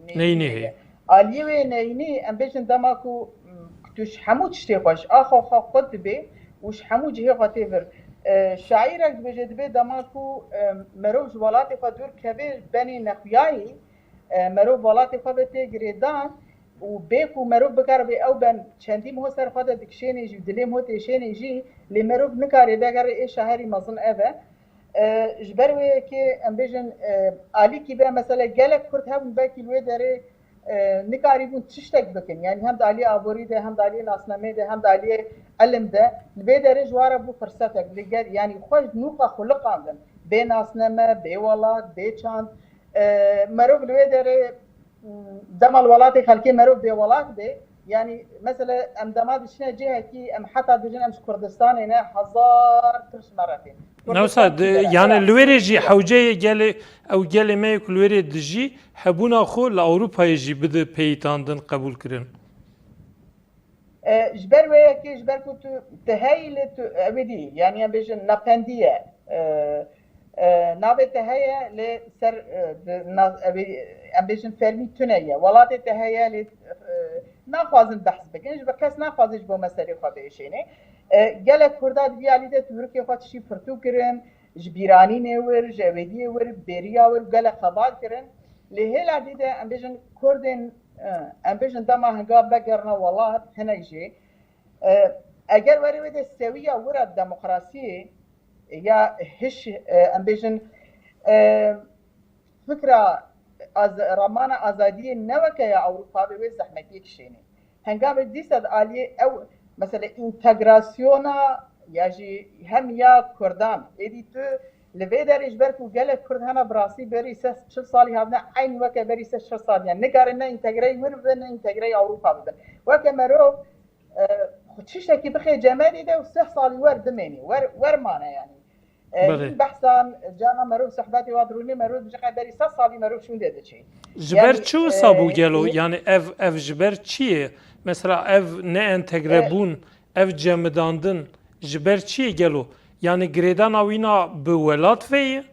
neyînî Neyînî heye. heye. Aliyê wê neyînî em bêjin dema ku, m, tu ji hemû tiştê xwe, ji axa xwe xurt dibê û ji hemû cihê xwe tê vir. E, şaîrek dibêje, dibê dema ku, e, merov ji welatê xwe dûr keve, benê nexuyayî, e, merov welatê xwe ve tê girêdan û bê ku merov bikaribe ew ben çendî miho ser xwe de dikişênê jî û dilê miho têşênê jî, lê merov nikare vegere ê şaherî mezin ev e. E, ji ber wê yekê em bêjin, e, alîkî be, mesela gelek Kurd hebûn belkî li wê derê, e, nikarîbûn tiştek bikin. Yani hem di aliyê aborî de, hem di aliyê nasnameyê de, hem di aliyê ilim de, li vê derê ji wan re bû firsetek. Li ger, yani xwe ji nû xwe xuliqandin. Bê nasname, bê welat, bê çand. E, merov li wê derê, m, dema li welatê xelkê merov bêwelat bê, yani mesela em dema diçine cihekî, em heta dibêjin em ji Kurdistanê ne, hezar pir ji me re tên. Newsa, Kurdistan di, kî bere? yani Hera. li wê rê jî hewceyê gelê, ew gelê me yê ku li wê rê dijî, hebûna xwe li Ewropayê jî bide peyitandin, qebûl kirin. E, ji ber wê yekê, ji ber ku tu, tu heyî lê tu, ew ê dî, yani em bêjin napendî ye. E, e, navê te heye lê ser, e, di, na, ew ê, em bêjin fermî tune ye. Welatê te heye lê, e, naxwazin behs bikin, ji ber kes naxwaze ji bo meselê xwe biêşêne. E, gelek Kurda di vî alî de tu hirikê xwe tişî pirtû kirin, ji bîranînê wir, ji ewêdiyê wir, bêriya wir gelek xebat kirin. Lê hêla dî de em bêjin Kurdên, e, em bêjin dema hinga vegerine welat hinek jî, e, eger were wê de sewiya wir a demokrasiyê ya hiş, e, em bêjin, e, fikra az-, ramana azadiyê ne weke ya Ewropa be wê zehmetiyê kişênê. Hengavê dîsa di aliyê ew, mesela, întegrasyona ya jî hem ya Kurdan, êdî tu li vê derê ji ber ku gelek Kurd hene bi rastî berî sed çil salî hatine, eyn weke berî sed çil salî, yani nikarine întegreyê wir bibin, ne întegreyê Ewropa bibin. Weke merov, e, xwe tiştekî bixê cemedê de û sih salî wer bimênî, wer, wer mane yani. E, Belê. Hîn behsan, cana merov sohbetê wa dirûnê merov dibêje qey berî sed salî merov şûnde diçê. Ji ber Yani, çi wisa bû e, gelo? e, Yani ev, ev ji ber çi ye? Mesela ev neentegre E, bûn, ev cemidandin ji ber çi ye gelo? Yani girêdana wîna bi welat ve ye?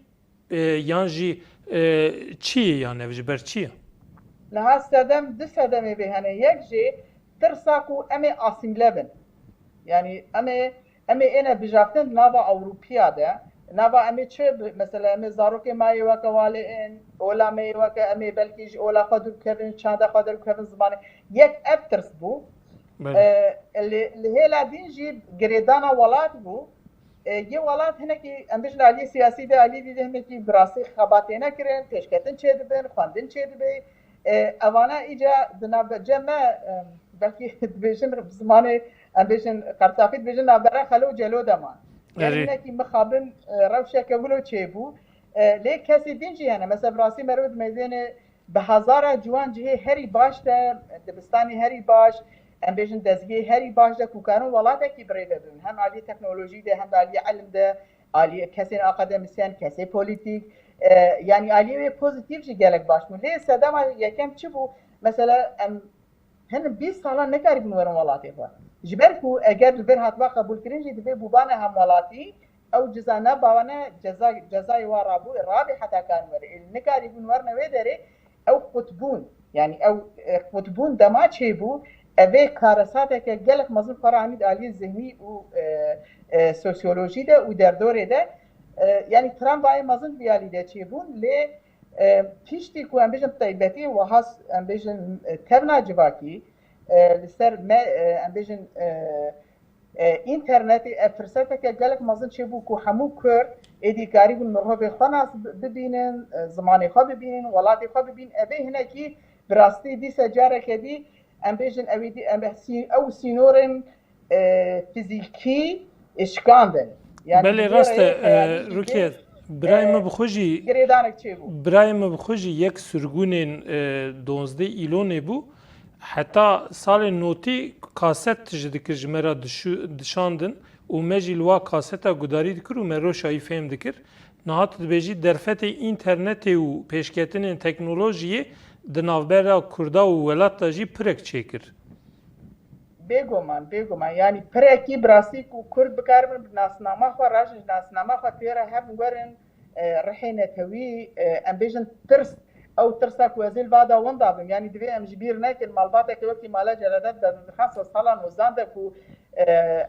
E, yan jî, e, çi ye yani ev ji ber çi ye? Niha sedem, du sedemê vê hene. Yek jê tirsa ku em ê asîmle bin. Yanî em ê, em ê êne bijaftin di nava Ewropiya de. Nava em ê çi bi-, mesela em ê zarokê me yê weke walê in, ola me yê weke, em ê belkî ji ola xwe dûr bikevin, çanda xwe dûr bikevin zimanê. Yek ev tirs bû. Belê. E, li, li hêla din jî girêdana welat bû. E, yê welat hinekî, em bijin aliyê siyasî de, aliyê dî de hinekî bi rastî xebatê nekirin, pêşketin çêdibin, xwendin çêdibe. E, evana îca di navbe-, cem me, e, belkî dibêjin bi zimanê, em bêjin qertafî dibêjin navbera xelo û celo de man. Yani Erê. Hinekî mixabin, e, rewşeke wilo çêbû. E, lê kesê din jî hene. Mesela bi rastî merov di meyzênê bi hezara ciwan cihê herî baş de, dibistanê herî baş, em bêjin dezgehê herî baş de ku karin welatekî birêve bibin. Hem aliyê teknolojî de, hem de aliyê ilim de, aliyê kesên akademisyen, kesê polîtîk, e, yanî aliyê wê pozîtîf jî gelek baş bûn. Lê sedema yekem çi bû? Mesela em hin bîst salan nekarîbûn werin welatê xwe. Ji ber ku eger li vir hatba qebûlkirin jî divê bûbane hemwelatî, ew ciza nebawane ceza, cezayê wa rabû, rabê heta karin were. Ê nekarîbûn werine wê derê, ew qutbûn. Yani ew, e, qutbûn dema çêbû, evê karesateke gelek mezin xwe re anî di aliyê zihnî û, e, e, sosyolojî de û derdorê de, e, yani travmayê mezin vî alî de çêbûn, lê, e, piştî ku em bêjin taybetî wiha s-, em bêjin, e, tevna civakî, e, li ser me, e, em bêjin, e, e, înternetê ev firseteke gelek mezin çêbû ku hemû Kurd êdî karîbûn mirovê xwe nas bi-, bibînin, e, zimanê xwe bibînin, welatê xwe bibînin. Evê hinekî bi rastî dîse careke dî em bêjin ew êdî em sî-, ew sînorên, e, fizîkî şikandin. Yani Belê, rast e, e, Rûkiye, birayê e, min bi xwe jî, girêdanek çêbû. Birayê min bi xwe jî yek sirgûnên, e, duwazdeh Îlonê bû. Heta salên notî kaset ji dikir ji me re dişu-, dişandin û me jî li wa kaseta gudarî dikir û me roşayî fêm dikir. Niha tu dibêjî derfetê înternetê û pêşketinên teknolojiyê di navbera Kurda û welat de jî pirek çêkir. Bêguman, bêguman. Yanî pirekî bi rastî ku Kurd bikaribin bi nasnama xwe, rajin ji nasnama xwe tê re hev werin, e, rihê netewî, e, em bêjin tirs, ew tirsa ku ez ê li va de winda bim. Yanî divê em ji bîr nekin, malbateke wekî mala Celadet Bedirxan sed salan hozan de ku, e,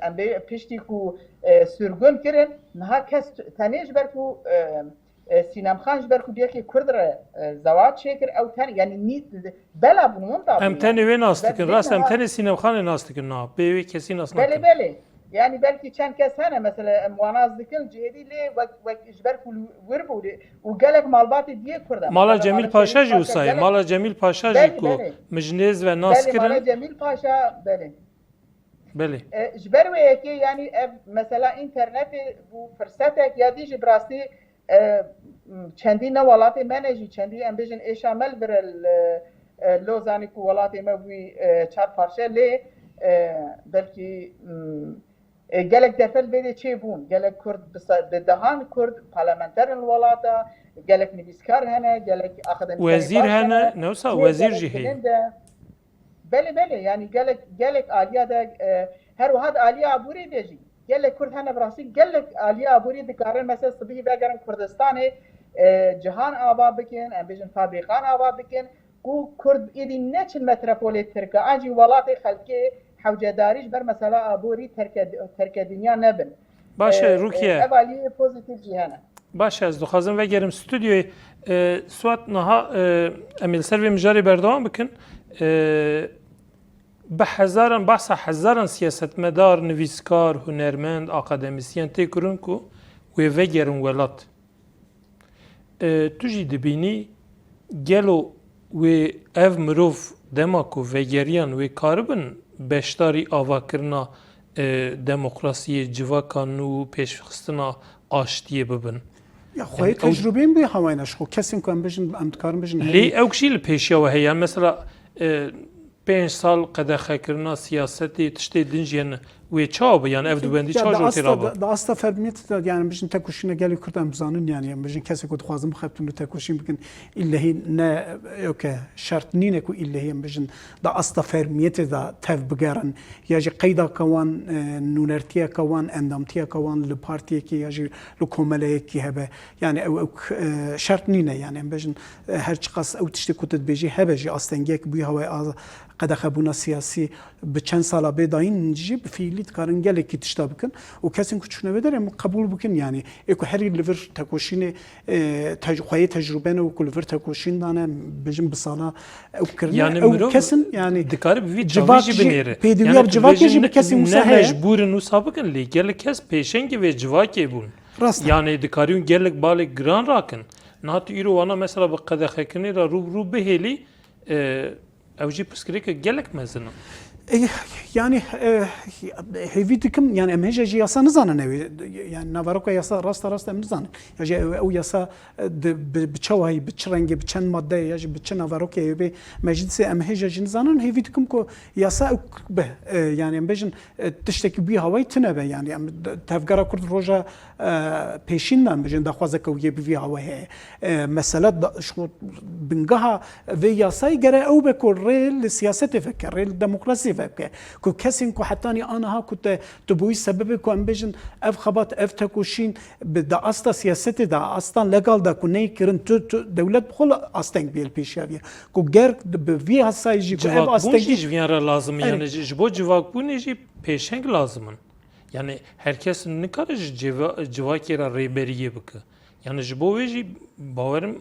em bê piştî ku, e, sirgûn kirin, niha kes tenê ji ber ku, e, e, Sînem Xan ji ber ku bi yekê Kurd re, e, zewac çêkir, ew ten, yanî nî-, bela bûn winda bûn. Em tenê wê nas dikin, rast, em tenê Sînem Xanê nas dikin, na, bê wê kesî nas nakin. Belê, belê. Yanî belkî çend kes hene, mesela em wan nas dikin, cihêdî lê wek, wek ji ber ku li wir bû lê û gelek malbatê diyê Kurd e. Mala Cemîl Paşa jî wisa ye. Mala Cemîl Paşa jî ku min ji nêz ve nas kirin. Belê, mala Cemîl Paşa, belê. Belê. E, ji ber wê yekê, yanî ev mesela înternetê bû firsetek ya dî jî bi rastî, e, m, çendî ne welatê me ne jî çendî em bêjin êşa me li vir e li, e, Lozanê ku welatê me bûyî, e, çar parçe lê, e, belkî, m, e, gelek derfet vê dê çêbûn. Gelek Kurd bi se-, bi dehan Kurd parlamenter in li welata, gelek nivîskar hene, gelek akademîsyenê Wezîr baş hene, hene. Ne wisa, wezîr jî heye. Belê, belê, yanî gelek, gelek aliya de, e, her wiha di aliya aborî de jî gelek Kurd hene bi rastî, gelek aliya aborî dikarin mesela sibî vegerin Kurdistanê, e, cihan ava bikin, em bêjin fabrîkan ava bikin, ku Kurd êdî neçin metropolê Tirk e, an jî welatê xelkê hewcedarî ji ber mesela aborî terke, terke dinya nebin. Baş e, e, Rukiye. Ev aliyê pozîtîf jî hene. Baş e, ez dixwazim vegerim stûdyoyê. E, Suat, niha, e, em ê li ser vê mijarê berdewam bikin. E, bi hezaran, behsa hezaran siyasetmedar, nivîskar, hunermend, akademîsyen tê kirin ku wê vegerin welat. E, tu jî dibînî, gelo wê ev mirov dema ku vegeriyan wê karibin beşdarî avakirina, e, demokrasiyê, civaka nû, pêşxistina aştiyê bibin? Ya, xweyê tecrûbeyên bê hawayna ji xwe. Kesên ku em bijin, em dikarin bijin Lê heyî. Ew jî li pêşiya we heye. Mesela, e, pênc sal qedexekirina siyasetê, tiştê din jî hene. Wê çawa be? Yani ev dubendî çawa ji ortê raba? Da asta fermiyet de, yani bijin tekoşîna gelê Kurd em bizanin, yani em bijin kesê ku dixwazin bixebtin û tekoşîn bikin, îllehî ne, yok, şert nîne ku îllehî em bijin da asta fermiyetê de tev bigerin, ya jî qeydaka wan, e, nûnertiyeka wan, endamtiyeka wan li partiyekî ya jî li komeleyekî hebe. Yani ew, ew, e, şert nîne, yani em bijin, e, her çiqas ew tiştê ku tu dibêjî hebe jî, astengiyek bûyî hawayê a qedexebûna siyasî bi çend sala bê dayîn jî bi fiîlî dikarin gelekî tişta bikin û kesên ku çûne vê derê em qebûl bikin, yani ê ku herî li vir tekoşînê, e, tej-, xweyê tecrûbene û ku li vir tekoşîn dane, bijin bi sala ew kirine, Yani ew mirov kesin yani dikare bi vî civak çavî jî jî, binêre. pêdiviya Yani bi tu civakê dibêjî jî bi kesên ne wisa heye. Mecbûr in wisa bikin, lê gelek kes pêşengê vê civakê bûn. Rast e. Yani dikarîn gelek balê giran rakin. Niha tu îro wana mesela bi qedexekirinê re rû bi rû bihêlî, e, ew jî pirsgirêke gelek mezin e. E, yani, e, hêvî dikim, yani em hêja jî yasa nizanin ew ê, yani naveroka yasa rasta rast em nizanin. Ya jî ew, ew yasa, e, di, bi, bi çawayî, bi çi rengê, bi çend madde ya jî bi çi naverokê ew bê meclisê em hêja jî nizanin. Hêvî dikim ku yasa ew be, e, yani em bêjin, e, tiştekî bî hawayî tune be. Yani em de-, tevgera Kurd roja, e, pêşîn de em bêjin daxwazeke wî yê bi vî hawayê heye. E, mesela da, ji xwe bingeha vê yasayê gere ew be ku rê li siyasetê veke, rê li demokrasiyê veke. Ku kesên ku hetanî aniha ku te, tu bûyî sebebê ku em bêjin ev xebat, ev tekoşîn bi da asta siyasetê de, asta legal de ku neyê kirin, tu, tu dewlet bi xwe asteng bîye li pêşiya vî ye. Ku ger bi vî hesayî jî ku ev Civakbûn astengî jî ji viyan re lazim e. Erê. Yani ji, ji bo civakbûnê jî pêşeng lazim in. Yani her kes nikare ji civa-, civakê re rêberiyê bike. Yani ji bo wê jî bawerim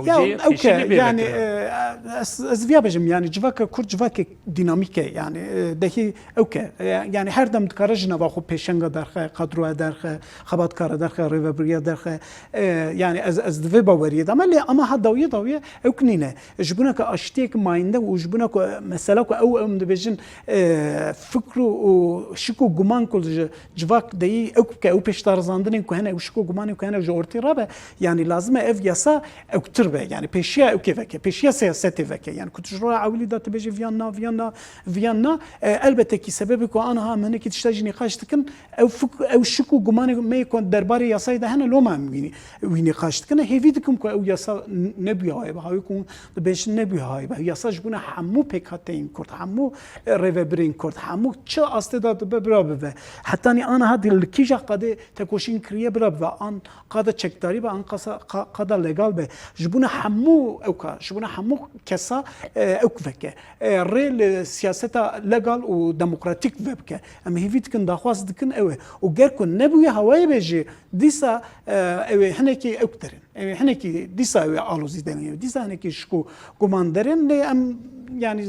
Ya hewceyê ew ke pêşengê bê yani, vekire. E, ez, ez viya bêjim, yani civaka Kurd civakek dinamîk e, yani, e, dehî ew ke, e, yani her dem dikare ji nava xwe pêşenga derxe, kadroya derxe, xebatkara derxe, rêvebiriya derxe. E, yani ez, ez di vê baweriyê de me, lê ama ha dawiyê dawiyê ew ki nîne. Ji bona ku aştiyek mayînde û ji bona ku, e, mesela ku ew em dibêjin, e, fikr û, û şik û guman ku ji civak deyî ew ke ew pêşdarizandinên ku hene, ew şik û gumanên ku hene ji ortê rabe, yani lazim e ev yasa ewktir be, yani pêşiya ew kê veke, pêşiya siyasetê veke. Yani ku tu ji roya ewilî de tu bêjî viyan na, viyan na, viyan na, e, elbette kî sebebê ku aniha em hinekî tişta jî nîqaş dikin, ew fik-, ew şik û gumanê me yê ku derbarê yasayê de hene, loma em wî, wî nîqaş dikin. Hêvî dikim ku ew yasa n-, nebûya hawayê be, hawê ku dibêjin nebûya hawayê be. Yasa ji bona hemû pêkhateyên Kurd, hemû, e, rêvebirên Kurd, hemû çi astê de dibe bira bibe. Hetanî aniha di li kîja qadê tekoşîn kiriye bira bibe. An qada çekdarî be, an qasa-, qa-, qada legal be. Ji bona hemû ewka, ji bona hemû kesa, e, ewk veke. E, rê li siyaseta legal û demokratîk vebike. Em hêvî dikin, daxwaz dikin ew e. Û ger ku nebûye hawayê be jî, dîsa, e, ew ê hinekî ewk derin. Ew ê hinekî dîsa ew ê alozî derin. Ew ê dîsa hinekî şik û guman derin. Lê em, yani,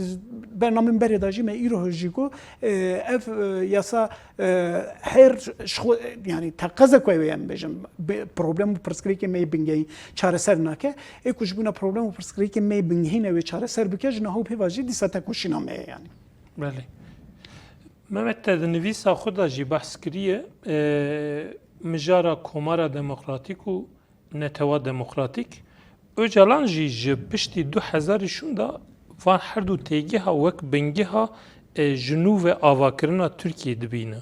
bernamên berê de jî me îro jî got, e, ev, e, yasa, e, her ji xwe, yani, teqeze ku ew ê em bêjin, be-, problem û pirsgirêkê me yê bingehîn çareser nake. Ê ku ji bona problem û pirsgirêkê me yê bingehîn ew ê çareser bike, ji niha û pê ve jî dîsa tekoşîna me ye, yani. Belê. Mehmet, te di nivîsa xwe de jî behs kiriye, e, mijara Komara Demokratîk û Netewa Demokratîk. Ocalan jî ji piştî du hezarî şûnda van her du têgeha wek bingeha, e, ji nû ve avakirina Tirkiyê dibîne.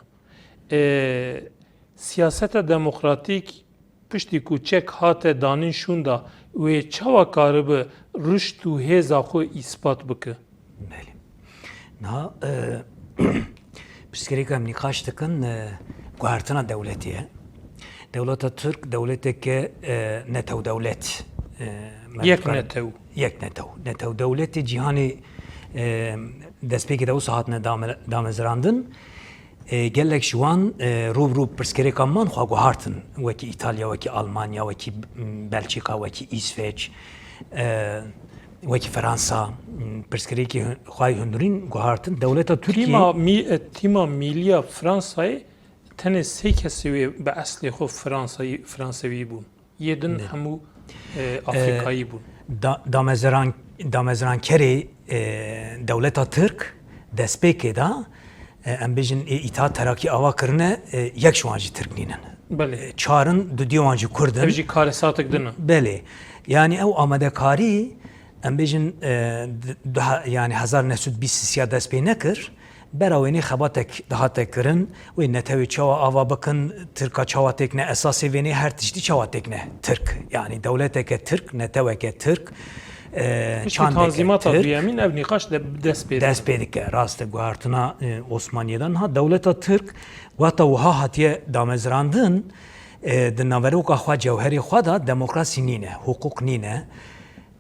E, siyaseta demokratîk piştî ku çek hate danîn şûnda, wê çawa karibe rişt û hêza xwe îspat bike? Belê. Niha, e, pirsgirêka em nîqaş dikin, e, guhertina dewletê ye. Dewleta Tirk dewleteke, e, netew dewlet, e, me Yek dikare- netew. Yek netew. Netew dewletê cîhanê, e, destpêkê de wisa hatine dame-, damezrandin. E, gelek ji wan, e, rû bi rû pirsgirêkan man xwe guhartin. Wekî Îtalya, wekî Almanya, wekî, m, Belçîka, wekî Îsveç, e, wekî Fransa, m, pirsgirêkî hu-, xwe hundirîn guhartin. Dewleta Tirkiye Tîma mî-, e, tîma mîliya Fransayê tenê sê kesê wê bi eslê xwe Fransayî, Fransewî bûn. Yê din Ne. hemû, e, Afrikayî bûn. Da-, damezeran-, damezrankerê, e, dewleta Tirk destpêkê de, e, em bêjin, ê Îtihat Terakî ava kirine, e, yek ji wan jî Tirk nînin. Belê. E, çar in, dudiyê wan jî Kurd in. Ev jî karesatek din e. Belê. Yani ew amadekarî, em bêjin, e, di-, daha, yani hezar neh sed bîst sisiya dest pê nekir. Bera wênê xebatek dihate kirin, wê netewê çawa ava bikin, Tirka çawa têkne esasê vênê, her tiştî çawa têkne Tirk. Yanî dewleteke Tirk, neteweke Tirk, e, Piştî çandeke Tanzîmata Tirk duyemîn ev nîqaş de dest pê dest dike. Pê dike. Rast e, guhertina, e, Osmaniyê de. Niha dewleta Tirk wexta wiha hatiye damezrandin, e, di naveroka xwe, cewherê xwe de demokrasî nîne, hiqûq nîne.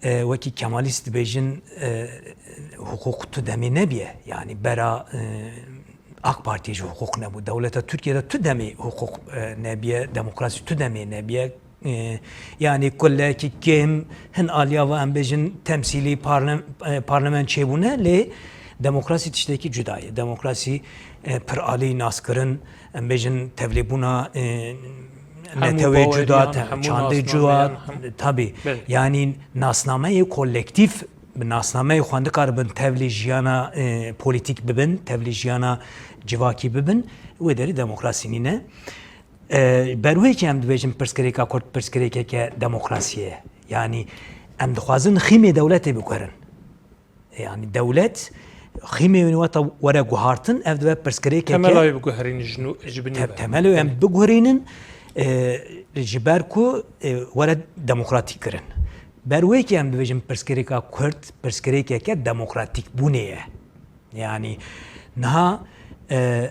E, wekî Kemalîst dibêjin, e, hiqûq tu demê nebiye. Yanî bera, e, AK Partiyê jî hiqûq nebû. Dewleta Tirkiyê de tu demê hiqûq, e, nebiye, demokrasî tu demê nebiye. E, yanî kulekî kêm hin aliya ve em bêjin temsîlî parle-, e, parlament çêbûne, lê demokrasî tiştekî cuda ye. Demokrasî, e, piralî naskirin, em bêjin tevlêbûna, e, Hemû netewê cuda, baweriyan, te-, hemû çandê cuda, nasnameyan, hem-, tabî. Belê. Yanî nasnameyê kolektîf, bi nasnameyê xwe dikaribin tevlî jiyana, e, polîtîk bibin, tevlî jiyana civakî bibin, wê derî demokrasî nîne. E, ber wê yekê em dibêjin pirsgirêka Kurd pirsgirêkeke demokrasiyê ye. Yanî em dixwazin xîmê dewletê biguherin. Yanî dewlet xîmê wî weta were guhartin, ev dibe pirsgirêkeke Temela wê biguherînin ji nû, ji binî te-, ve. Temela wê em Belê. Biguherînin, e, ji ber ku, e, were demokratîk kirin. Ber wê yekê em dibêjin pirsgirêka Kurd pirsgirêkeke demokratîk bûnê ye. Yanî niha, e,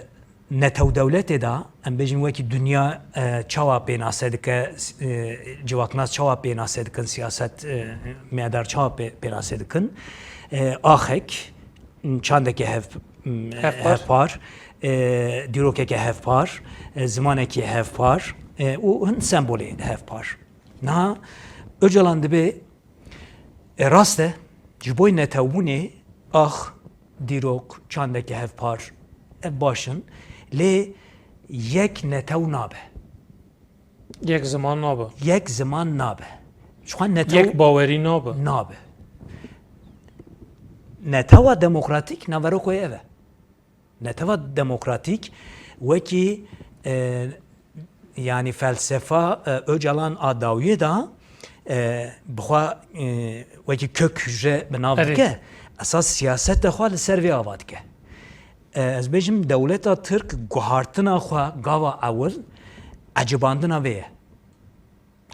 netew dewletê de, em bêjin wekî dinya, e, çawa pênase dike, e, civaknas çawa pênase dikin, siyaset, e, meyadar çawa pê-, pênase dikin. E, axek, çandeke hev-, Hevpar. Hevpar, e, dîrokeke hevpar, e, zimanekî hevpar, e, û hin sembolê hevpar. Niha Ocalan dibê, e, rast e, ji bo netewbûnê ax, dîrok, çandeke hevpar, ev baş in, lê yek netew nabe. Yek ziman nabe. Yek ziman nabe. Çiqas netew Yek bawerî nabe. Nabe. Netewa demokratîk naveroka wê ev e. Netewa demokratîk wekî, e, yanî felsefa, e, Ocalan a dawiyê de, e, bi xwe, e, wekî kök hücre bi nav Erê. Dike, esas siyaseta xwe li ser vê ava dike. E, ez bêjim dewleta Tirk guhartina xwe gava ewil ecibandina vê ye.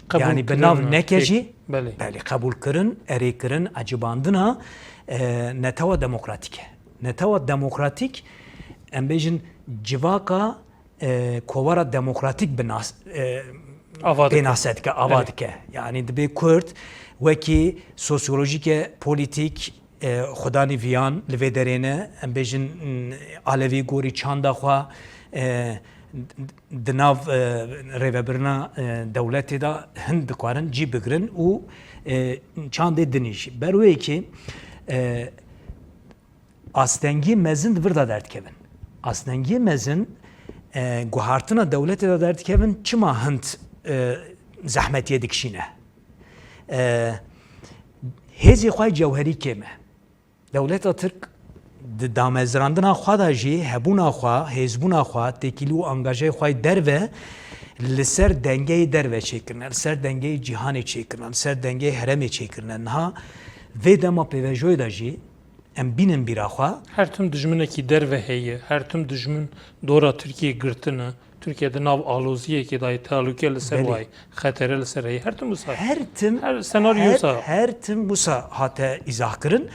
Qebûl Yanî bi kirin, nav neke pêk-, jî, belê. Belê, qebûlkirin, erêkirin, ecibandina, e, netewa demokratîk e. Netewa demokratîk, em bêjin civaka, e, kovara demokratîk bi nas-, e, Ava dike. Pênase dike, ava Belê. Dike. Yanî dibê Kurd wekî sosyolojîke, polîtîk, e, xudanî viyan li vê derê ne, em bêjin, m, alevî gorî çanda xwe, e, di nav, e, rêvebirina, e, dewletê de hin dikarin cî bigirin û, e, çandê dinî jî. Ber wê yekê, e, astengiyê mezin di vir de derdikevin. Astengiyê mezin, e, guhartina dewletê de derdikevin, çima hind, e, zehmetiyê dikişîne? E, hêzê xwe cewherî kêm e. Dewleta Tirk di damezrandina xwe de jî hebûna xwe, hêzbûna xwe, têkilî û angajeyê xwe yê derve li ser dengeyê derve çêkirine, li ser dengeyê cîhanê çêkirine, li ser dengeyê herêmê çêkirine. Niha vê dema pêvajoyê de jî em bînin bîra xwe. Her tim dijminekî derve heye, her tim dijmin dora Tirkiyê girtine. Tirkiye di nav aloziyekê de ye, tehlûke li ser Belê. Wayê, xetere li ser heye. Her tim wisa. Her tim, Her senaryo her, wisa. Her tim wisa hate îzahkirin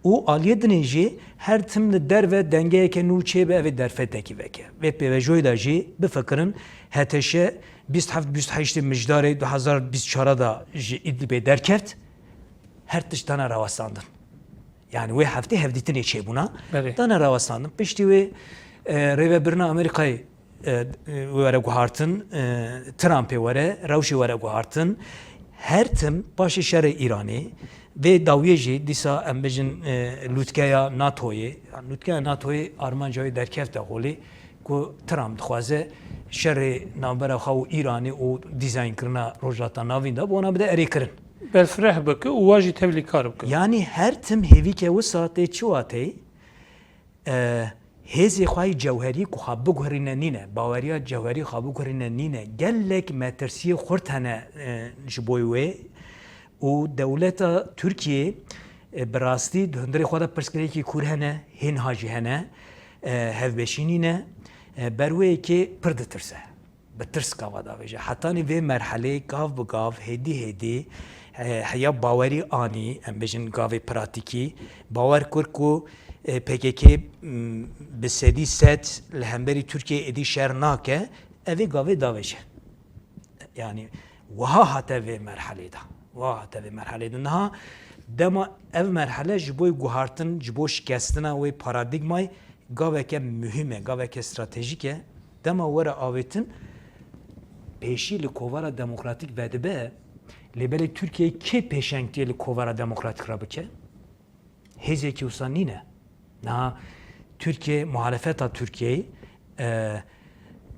û aliyê dinê jî her tim li derve dengeyeke nû çêbe, ev ê derfetekî veke. Vê pêvajoyê de jî bifikirin, H T Ş bîst heft bîst heştê Mijdarê du hezar bîst çar de ji Îdlibê derkeft, her tişt dane rawestandin. Yanî wê heftê hevdîtinê çêbûna. Belê. Dane rawestandin. Piştî wê, e, rêvebirina Amerîkayê, e, were guhartin, e, Trumpê were, rewşê were guhartin. Her tim paşê şerê Îranê, vê dawiyê jî dîsa em bijin, e, lûtkeya NATOyê, yanî lûtkeya NATOyê armanca wê derkefte holê ku Trump dixwaze şerê navbera xwe û Îranê û dîzaynkirina Rojhilata Navîn de bi wana bide erêkirin. Berfireh bike û wa jî tevlî kar bike. Yanî her tim hêvîke wisa tê çi wateyê? E, hêzê xwe yê cewherî ku xwe biguherîne nîne, baweriya cewherî xwe biguherîne nîne. Gelek metirsiyê xurt hene, e, ji bo wê û dewleta Tirkiyê, e, bi rastî di hundirê xwe de pirsgirêkî kûr hene, hînha jî hene. E, hevbeşî nîne, e, ber wê yekê pir ditirse. Bi tirs gava davêje. Hetanî vê merhelê gav bi gav, hêdî hêdî, e, heya bawerî anî, em bêjin gavê pratîkî, bawer kir ku, e, P K K, m, bi sedî sed li hemberî Tirkiyeyê êdî şer nake, ev ê gavê davêje. Yanî wiha hate vê merhelê de. Wiha hate vê merhelê de. Niha dema ev merhele ji bo guhartin, ji bo şikestina wê paradîgmayê gaveke muhîm e, gaveke stratejîk e. Dema were avêtin, pêşî li kovara demokratîk vedibe, lê belê Tirkiyeyê kê pêşengtiyê li kovara demokratîk re bike? Hêzekî wisa nîne. Niha Tirkiye, muhalefeta Tirkiyeyê, e,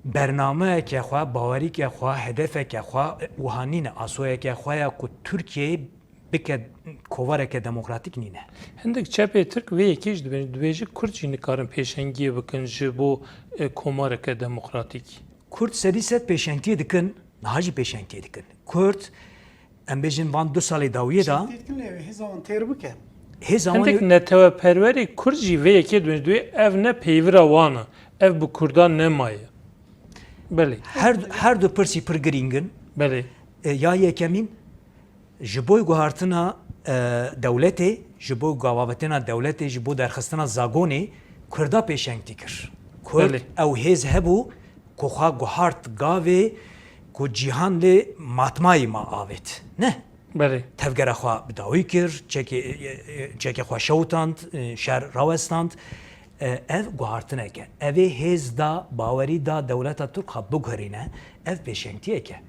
bernameyeke xwe, bawerîke xwe, hedefeke xwe, e, wiha nîne. Asoyeke xwe ya ku Tirkiyeyê bike kovareke demokratîk nîne. Hindik çepê Tirk vê yekê jî dibêjin, dibêje Kurd jî nikarin pêşengiyê bikin ji bo, e, komareke demokratîk. Kurd sedî sed pêşengtiyê dikin, niha jî pêşengtiyê dikin. Kurd, em bêjin van du salê dawiyê de. Pêşengtiyê dikin lê hêza wan têr bike. Hêza wan Hindik ê- neteweperwerê Kurd jî vê yekê dibêjin, dibê ev ne peyvira wan e, ev bi Kurdan nemaye. Belê. Her, her du pirsî pir girîng in. Belê. E, ya yekemîn, ji bo guhartina, e, dewletê, ji bo gavavetina dewletê, ji bo derxistina zagonê, Kurda pêşengtî kir. Kurd Belê. ew hêz hebû ku xwe guhart gavê ku cîhan lê matmayî ma avêt. Ne. Belê. Tevgera xwe bi dawî kir, çekê, e, e, çekê xwe şewitand, e, şer rawestand. E, ev guhartinek e. Ev ê hêz da, bawerî da dewleta Tirk xwe biguherîne. Ev pêşengtiyek e.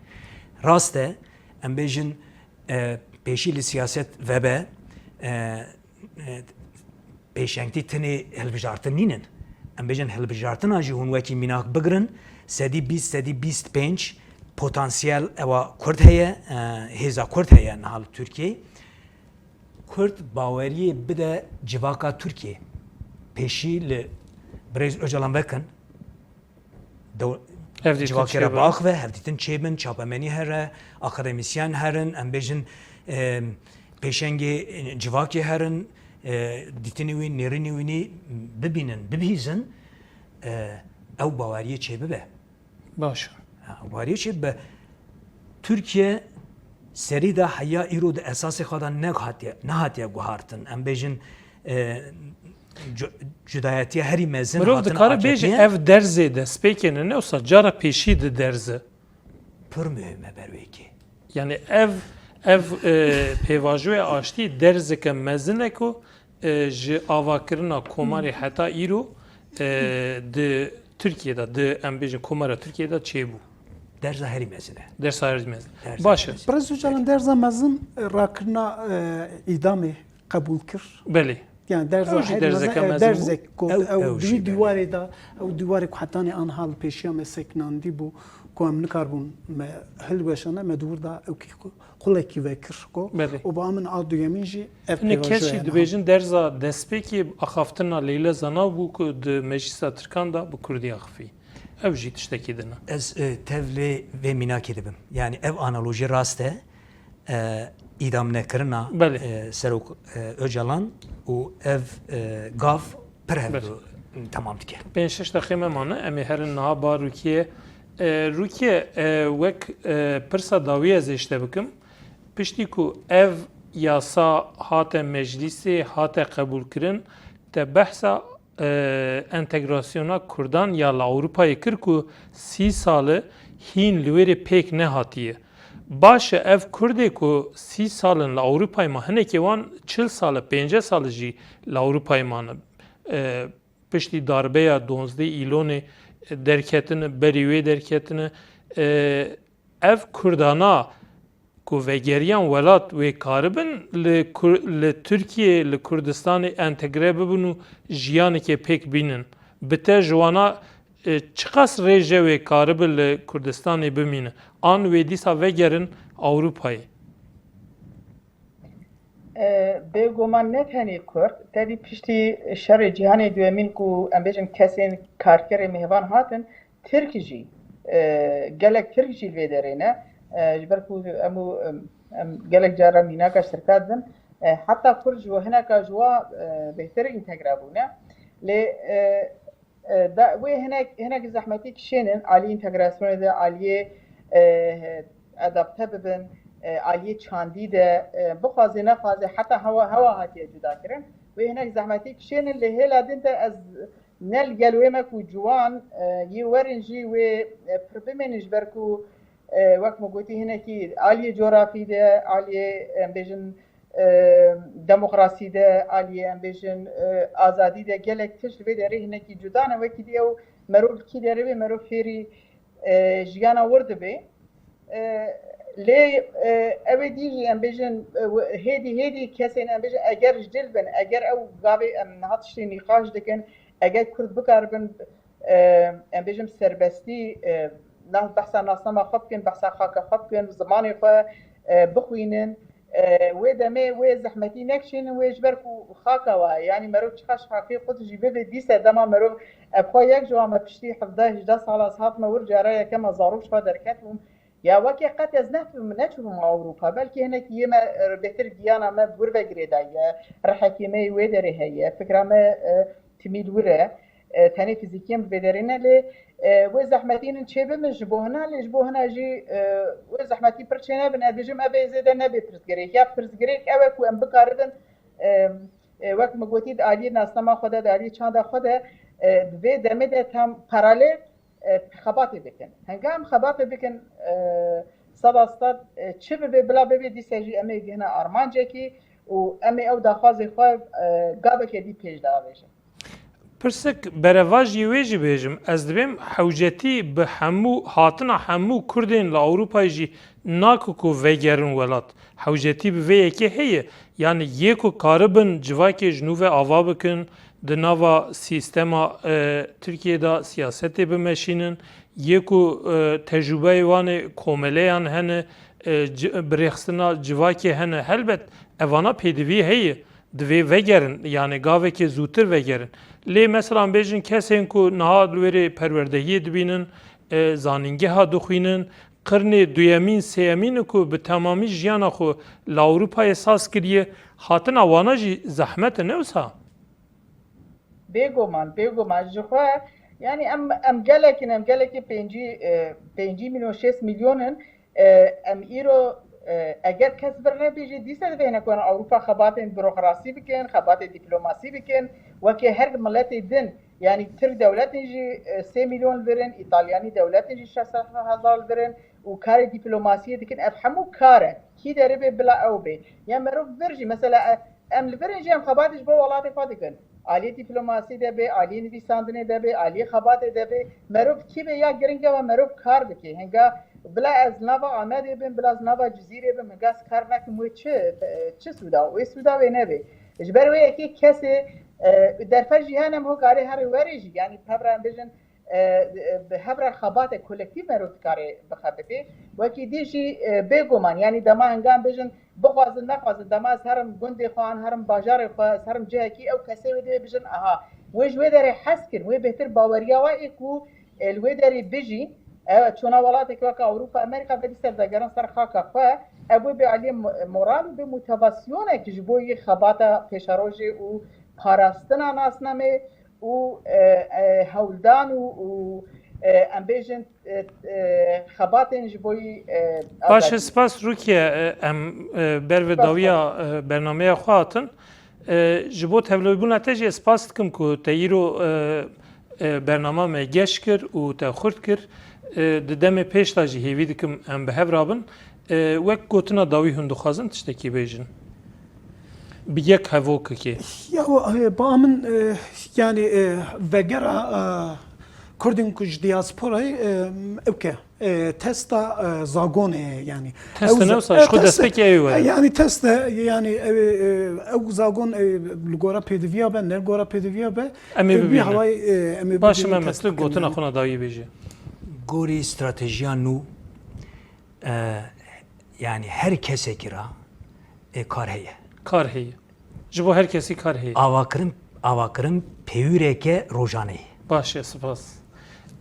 Rast e, em bêjin, e, pêşî li siyaset vebe, e, e, pêşengtî tenê hilbijartin nînin. Em bêjin hilbijartina jî hûn wekî mînak bigirin, sedî bîst, sedî bîst pênc potansiyel ewa Kurd heye, e, hêza Kurd heye niha li Tirkiyeyê. Kurd baweriyê bide civaka Tirkiyê. Pêşî li birêz Ocalan vekin, dew-, Hevdîtin civakê re çêbe. biaxive, hevdîtin çêbin, çapemenî here, akademîsyen herin, em bêjin, e, pêşengê civakê herin, e, dîtinî wî, nêrînî wînî bibînin, bibihîzin, e, ew baweriyê çêbibe. Baş. Ha, wariyê çi be? Tirkiye serî de heya îro di esasê xwe de nehatiye, nehatiye guhartin. Em bêjin, e, cu-, cudayetiya herî mezin Mirov hatin dikare bêje AKP'ye. Ev derzê destpêkê ne, ne wisa cara pêşî di derze. Pir muhim e ber wê yekê. Yani ev, ev, e, pêvajoya aştî derzeke mezin e ku, e, ji avakirina komarê heta îro, e, di Tirkiye de, di, em bêjin, komara Tirkiye de çêbû. Derza herî mezin e. Dersa herî mezin. Derza Baş e. herî mezin. Birêz Ocalan, derza mezin, e, rakirina, e, îdamê qebûl kir. Belê. Yani derza Ew jî herî derzeke mezin, e, mezin bû. derzek ku Ew, ew ew jî, wî belê. dîwarê de, ew dîwarê ku hetanî anha li pêşiya me sekinandî bû, ku em nikarbûn me hilweşane, me di wir de ew kî ku Qulekî vekir ku Belê. û ba min a duyemîn jî ev Hinek kes pêvajoya jî niha. dibêjin derza destpêkê axaftina Leyle Zanav bû ku di Meclisa Tirkan de bi Kurdî axifî. Ev jî tiştekî din e. Ez, e, tevlê vê mînakê dibim. Yani ev analojî rast e. E, îdam nekirina, Belê. e, Serok, e, Ocalan û ev, e, gav pir hev Belê. temam dike. Pênc şeş deqê me mane, em ê herin niha ba Rûkiyê. E, Rûkiye, e, wek, e, pirsa dawî ez ê ji te bikim. Piştî ku ev yasa hate meclîsê, hate qebûlkirin, te behsa, e, entegrasyona Kurdan ya li Ewropayê kir ku sî sal e hîn li wê rê pêk nehatiye. Baş e, ev Kurdê ku sî sal in li Ewropayê ma, hinekê wan çil sal e, pênceh sal e jî li Ewropayê mane. E, piştî darbeya duwazdeh Îlonê derketine, berî wê derketine. E, ev Kurdana ku vegeriyan welat wê karibin li Kur-, li Tirkiyê, li Kurdistanê entegre bibin û jiyanekê pêk bînin. Bi te ji wana, e, çiqas rêje wê karibe li Kurdistanê bimîne? An wê dîsa vegerin Ewropayê? E, bêguman ne tenê Kurd, tevî piştî şerê cîhanê duyemîn ku em bêjin kesên karkerê mêvan hatin, Tirk jî, e, gelek Tirk jî li vê derê ne. E, ji ber ku em û, em, em gelek cara mînaka şirka dibin, e, heta Kurd ji we hineka ji wa, e, bêhtir întegre bûne. Lê, e, E, da, wê hinek, hinek zehmetî kişênin aliyê întegrasyonê de, aliyê, e, adapte bibin, e, aliyê çandî de, e, bixwaze nexwaze, heta hewa, hewa hatiye cuda kirin. Wê hinek zehmetî kişênin, lê hêla din de ez ne li gel wê me ku ciwan, e, yê werin jî wê, e, pir bimênin, ji ber ku, e, wek min gotî, hinekî aliyê coğrafî de, aliyê, em bêjin, e, demokrasî de, aliyê, em bêjin, e, azadî de gelek tişt li vê derê hinekî cuda ne. Wekî dî ew merov li kî derê bê, merov fêrî, e, jiyana wir dibe. E, lê, e, ew ê dî jî, em bêjin, e, hêdî hêdî kesên, em bêjin, eger ji dil bin, eger ew gavê em niha tiştê nîqaş dikin, eger Kurd bikaribin, e, em bêjin serbestî, e, na-, behsa nasnama xwe bikin, behsa xaka xwe bikin, zimanê xwe, e, bixwînin, e, wê demê wê zehmetî nekişînin, wê ji ber ku xaka we ye. Yanî merov çiqas xakê xwe dijî bibe, dîse dema merov, ev xwe yek ji wan me piştî hevdeh hejdeh sala ez hatime wir, cara yekema zarok ji xwe derketibûm. Ya weke qet ez nehfim, neçûbûm Ewropa. Belkî hinekî yê me, e, bêtir giyana me bi wir ve girêdaye. Rihekê me yê wê derê heye. Fikra me, e, timî li wir e. E, tenê fizîkî em bi vê derê ne lê, e, wê zehmetînin çê bimin ji bo hina, lê ji bo hina jî, e, wê zehmetî pir çê nebin. Ez dibêjim ev ê zêde nebe pirsgirêk. Ya pirsgirêk ew e ku em bikaribin, e, e, wek min gotî, di aliyê nasnama xwe de, di aliyê çanda xwe de, e, di vê demê de tam paralel, e, xebatê bikin. Henge em xebatê bikin, e, seda sed, e, çi bibe bila bibe, dîsa jî em ê gihine armancekî û em ê ew daxwazê xwe, e, gaveke dî pêş de avêjin. Pirsek berevajî wê jî bêjim, ez dibêm hewcetî bi hemû hatina hemû Kurdên li Ewropayê jî nake ku vegerin welat. Hewcetî bi vê yekê heye. Yanî yê ku karibin civakê ji nû ve ava bikin, di nava sîstema, e, Tirkiyê de siyasetê bimeşînin, yê ku, e, tecrûbeyê wan ê komeleyan hene, e, ci-, birêxistina civakê hene. Helbet evana pêdivî heye. Divê vegerin, yanî gavekê zûtir vegerin. Lê mesela bêjin kesên ku niha li wêrê perwerdehiyê dibînin, e, zanîngeha dixwînin, qirnê duyemîn, sêyemîn ku bi temamî jiyana xwe li Ewropayê saz kiriye, hatina wana jî zehmet e, ne wisa? Bêguman, bêguman. Ji xwe, yanî em, em gelek in, em gelekî pêncî, e, pêncî milyon, şêst milyon in. E, em îro, e, eger kes vir nebêje, dîsa divê hinek wan Ewropa xebatên burokrasî bikin, xebatê dîplomasî bikin, wekî her miletê din. Yanî Tirk dewletên jî, e, sê milyon li vir in, Îtalyanî dewletên jî şeş sed hezar li vir in û karê dîplomasiyê dikin. Ev hemû kar e. Kî derê bê bila ew bê. Ya merov vir jî, mesela, e, em li vir in jî em xebatê ji bo welatê xwe dikin. Aliyê dîplomasî de be, aliyê nivîsandinê de be, aliyê xebatê de be, merov kî be ya giring e, we merov kar bike. Hinga bila ez nava Amedê bim, bila ez nava Cizîrê bim, hinga ez kar nekim, wê çi, çi sûda? Wê sûda wê nebe. Ji ber wê yekê kesê, e, derfet jî hene, em ho karê herê werê jî, yanî tevra em bêjin, e, e, bi hev re xebate kolektîv merov dikare bixebitê. Wekî dî jî, e, bêguman, yanî dema hinga em bêjin, bixwazin nexwazin, dema ez herim gundê xwe an herim bajarê xwe, ez herim cihekî, ew kesê wê divê bijin, aha, wê ji wê derê hez kir, wê bêhtir baweriya we ê ku, e, li wê derê bijî, ew çûna welatekî weke Ewropa, Amerîka, vedî ser vegerin ser xaka xwe, ev wê bê aliyê mo-, moral û bê motivasyonekî ji bo yê xebata pêşerojê û parastina nasnamê û, e, e, hewldan û, û, e, em bêjin, e, e, xebatên ji bo yî, e, Baş e, azadî. Spas Rukiye, e, em, e, ber ve Spas, dawiya, spas. E, bernameya xwe hatin. E, ji bo tevlîbûna te jî ez spas dikim ku te îro, e, e, bernama me geş kir û te xurt kir. E, di demê pêş de jî hêvî dikim em bi hev rabin. E, wek gotina dawî hûn dixwazin tiştekî bêjin. Bi yek hevokekê. Ya, e, ba min, e, yanî, e, vegera, e, Kurdên ku ji diasporayê, e, ewke, e, testa, e, zagonê ye, yanî. Teste Ew ne za-, wisa, e, ji xwe teste, destpêkê ew e. E, yanî teste, yanî ew, e, ew zagon, e, li gora pêdiviya be, ne li gora pêdiviya be. Em ê E, bibînin. Hawayê, e, em ê Baş e, bibînin Mehmet, test tu bikin, gotina yanî. Xwe na dawî bêje. Gorî stratejiya nû, e, yanî her kesekî ra, e, kar heye. Kar heye. Ji bo her kesî kar heye. Avakirin, avakirin peyûreke rojane ye. Baş e, spas.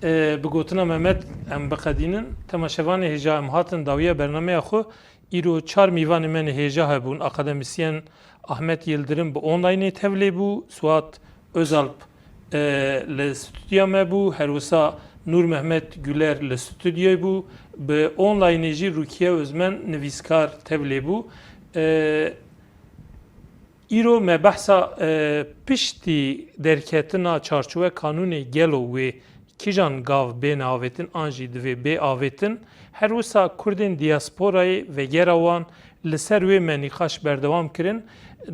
E, bi gotina Mehmet em biqedînin. Temaşevanê hêja em hatin dawiya bernameya xwe. Îro çar mîvanê me ne hêja hebûn. Akademisyen Ahmet Yildirim bi onlaynê tevlê bû. Suat Özalp e, li stûdya me bû, her wisa Nûr Mehmet Güler li stûdyoyê bû, bi onlaynê jî Rukiye Özmen nivîskar tevlê bû. E, Îro me behsa, e, piştî derketina çarçowe kanûnê gelo wê kîjan gav bêne avêtin an jî divê bê avêtin. Her wisa Kurdên diyasporayê vegera wan li ser wê me nîqaş berdewam kirin.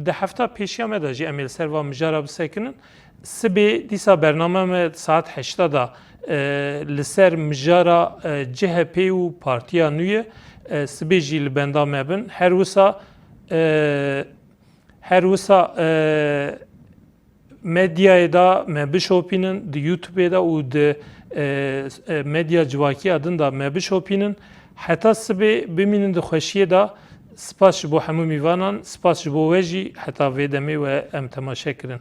Di hefta pêşiya me de jî em ê li ser va mijara bisekinin. Sibê dîsa bername me saet heşta de, e, li ser mijara, e, C H P û Partiya Nû ye. E, sibê jî li benda me bin. Her wisa, e, her wisa, e, medyayê de me bişopînin, di YouTubeê de û di, e, e, medya civakiya din de me bişopînin. Heta sibê bimînin di xweşiyê de. Spas ji bo hemû mîvanan, spas ji bo we jî heta vê demê we em temaşe kirin.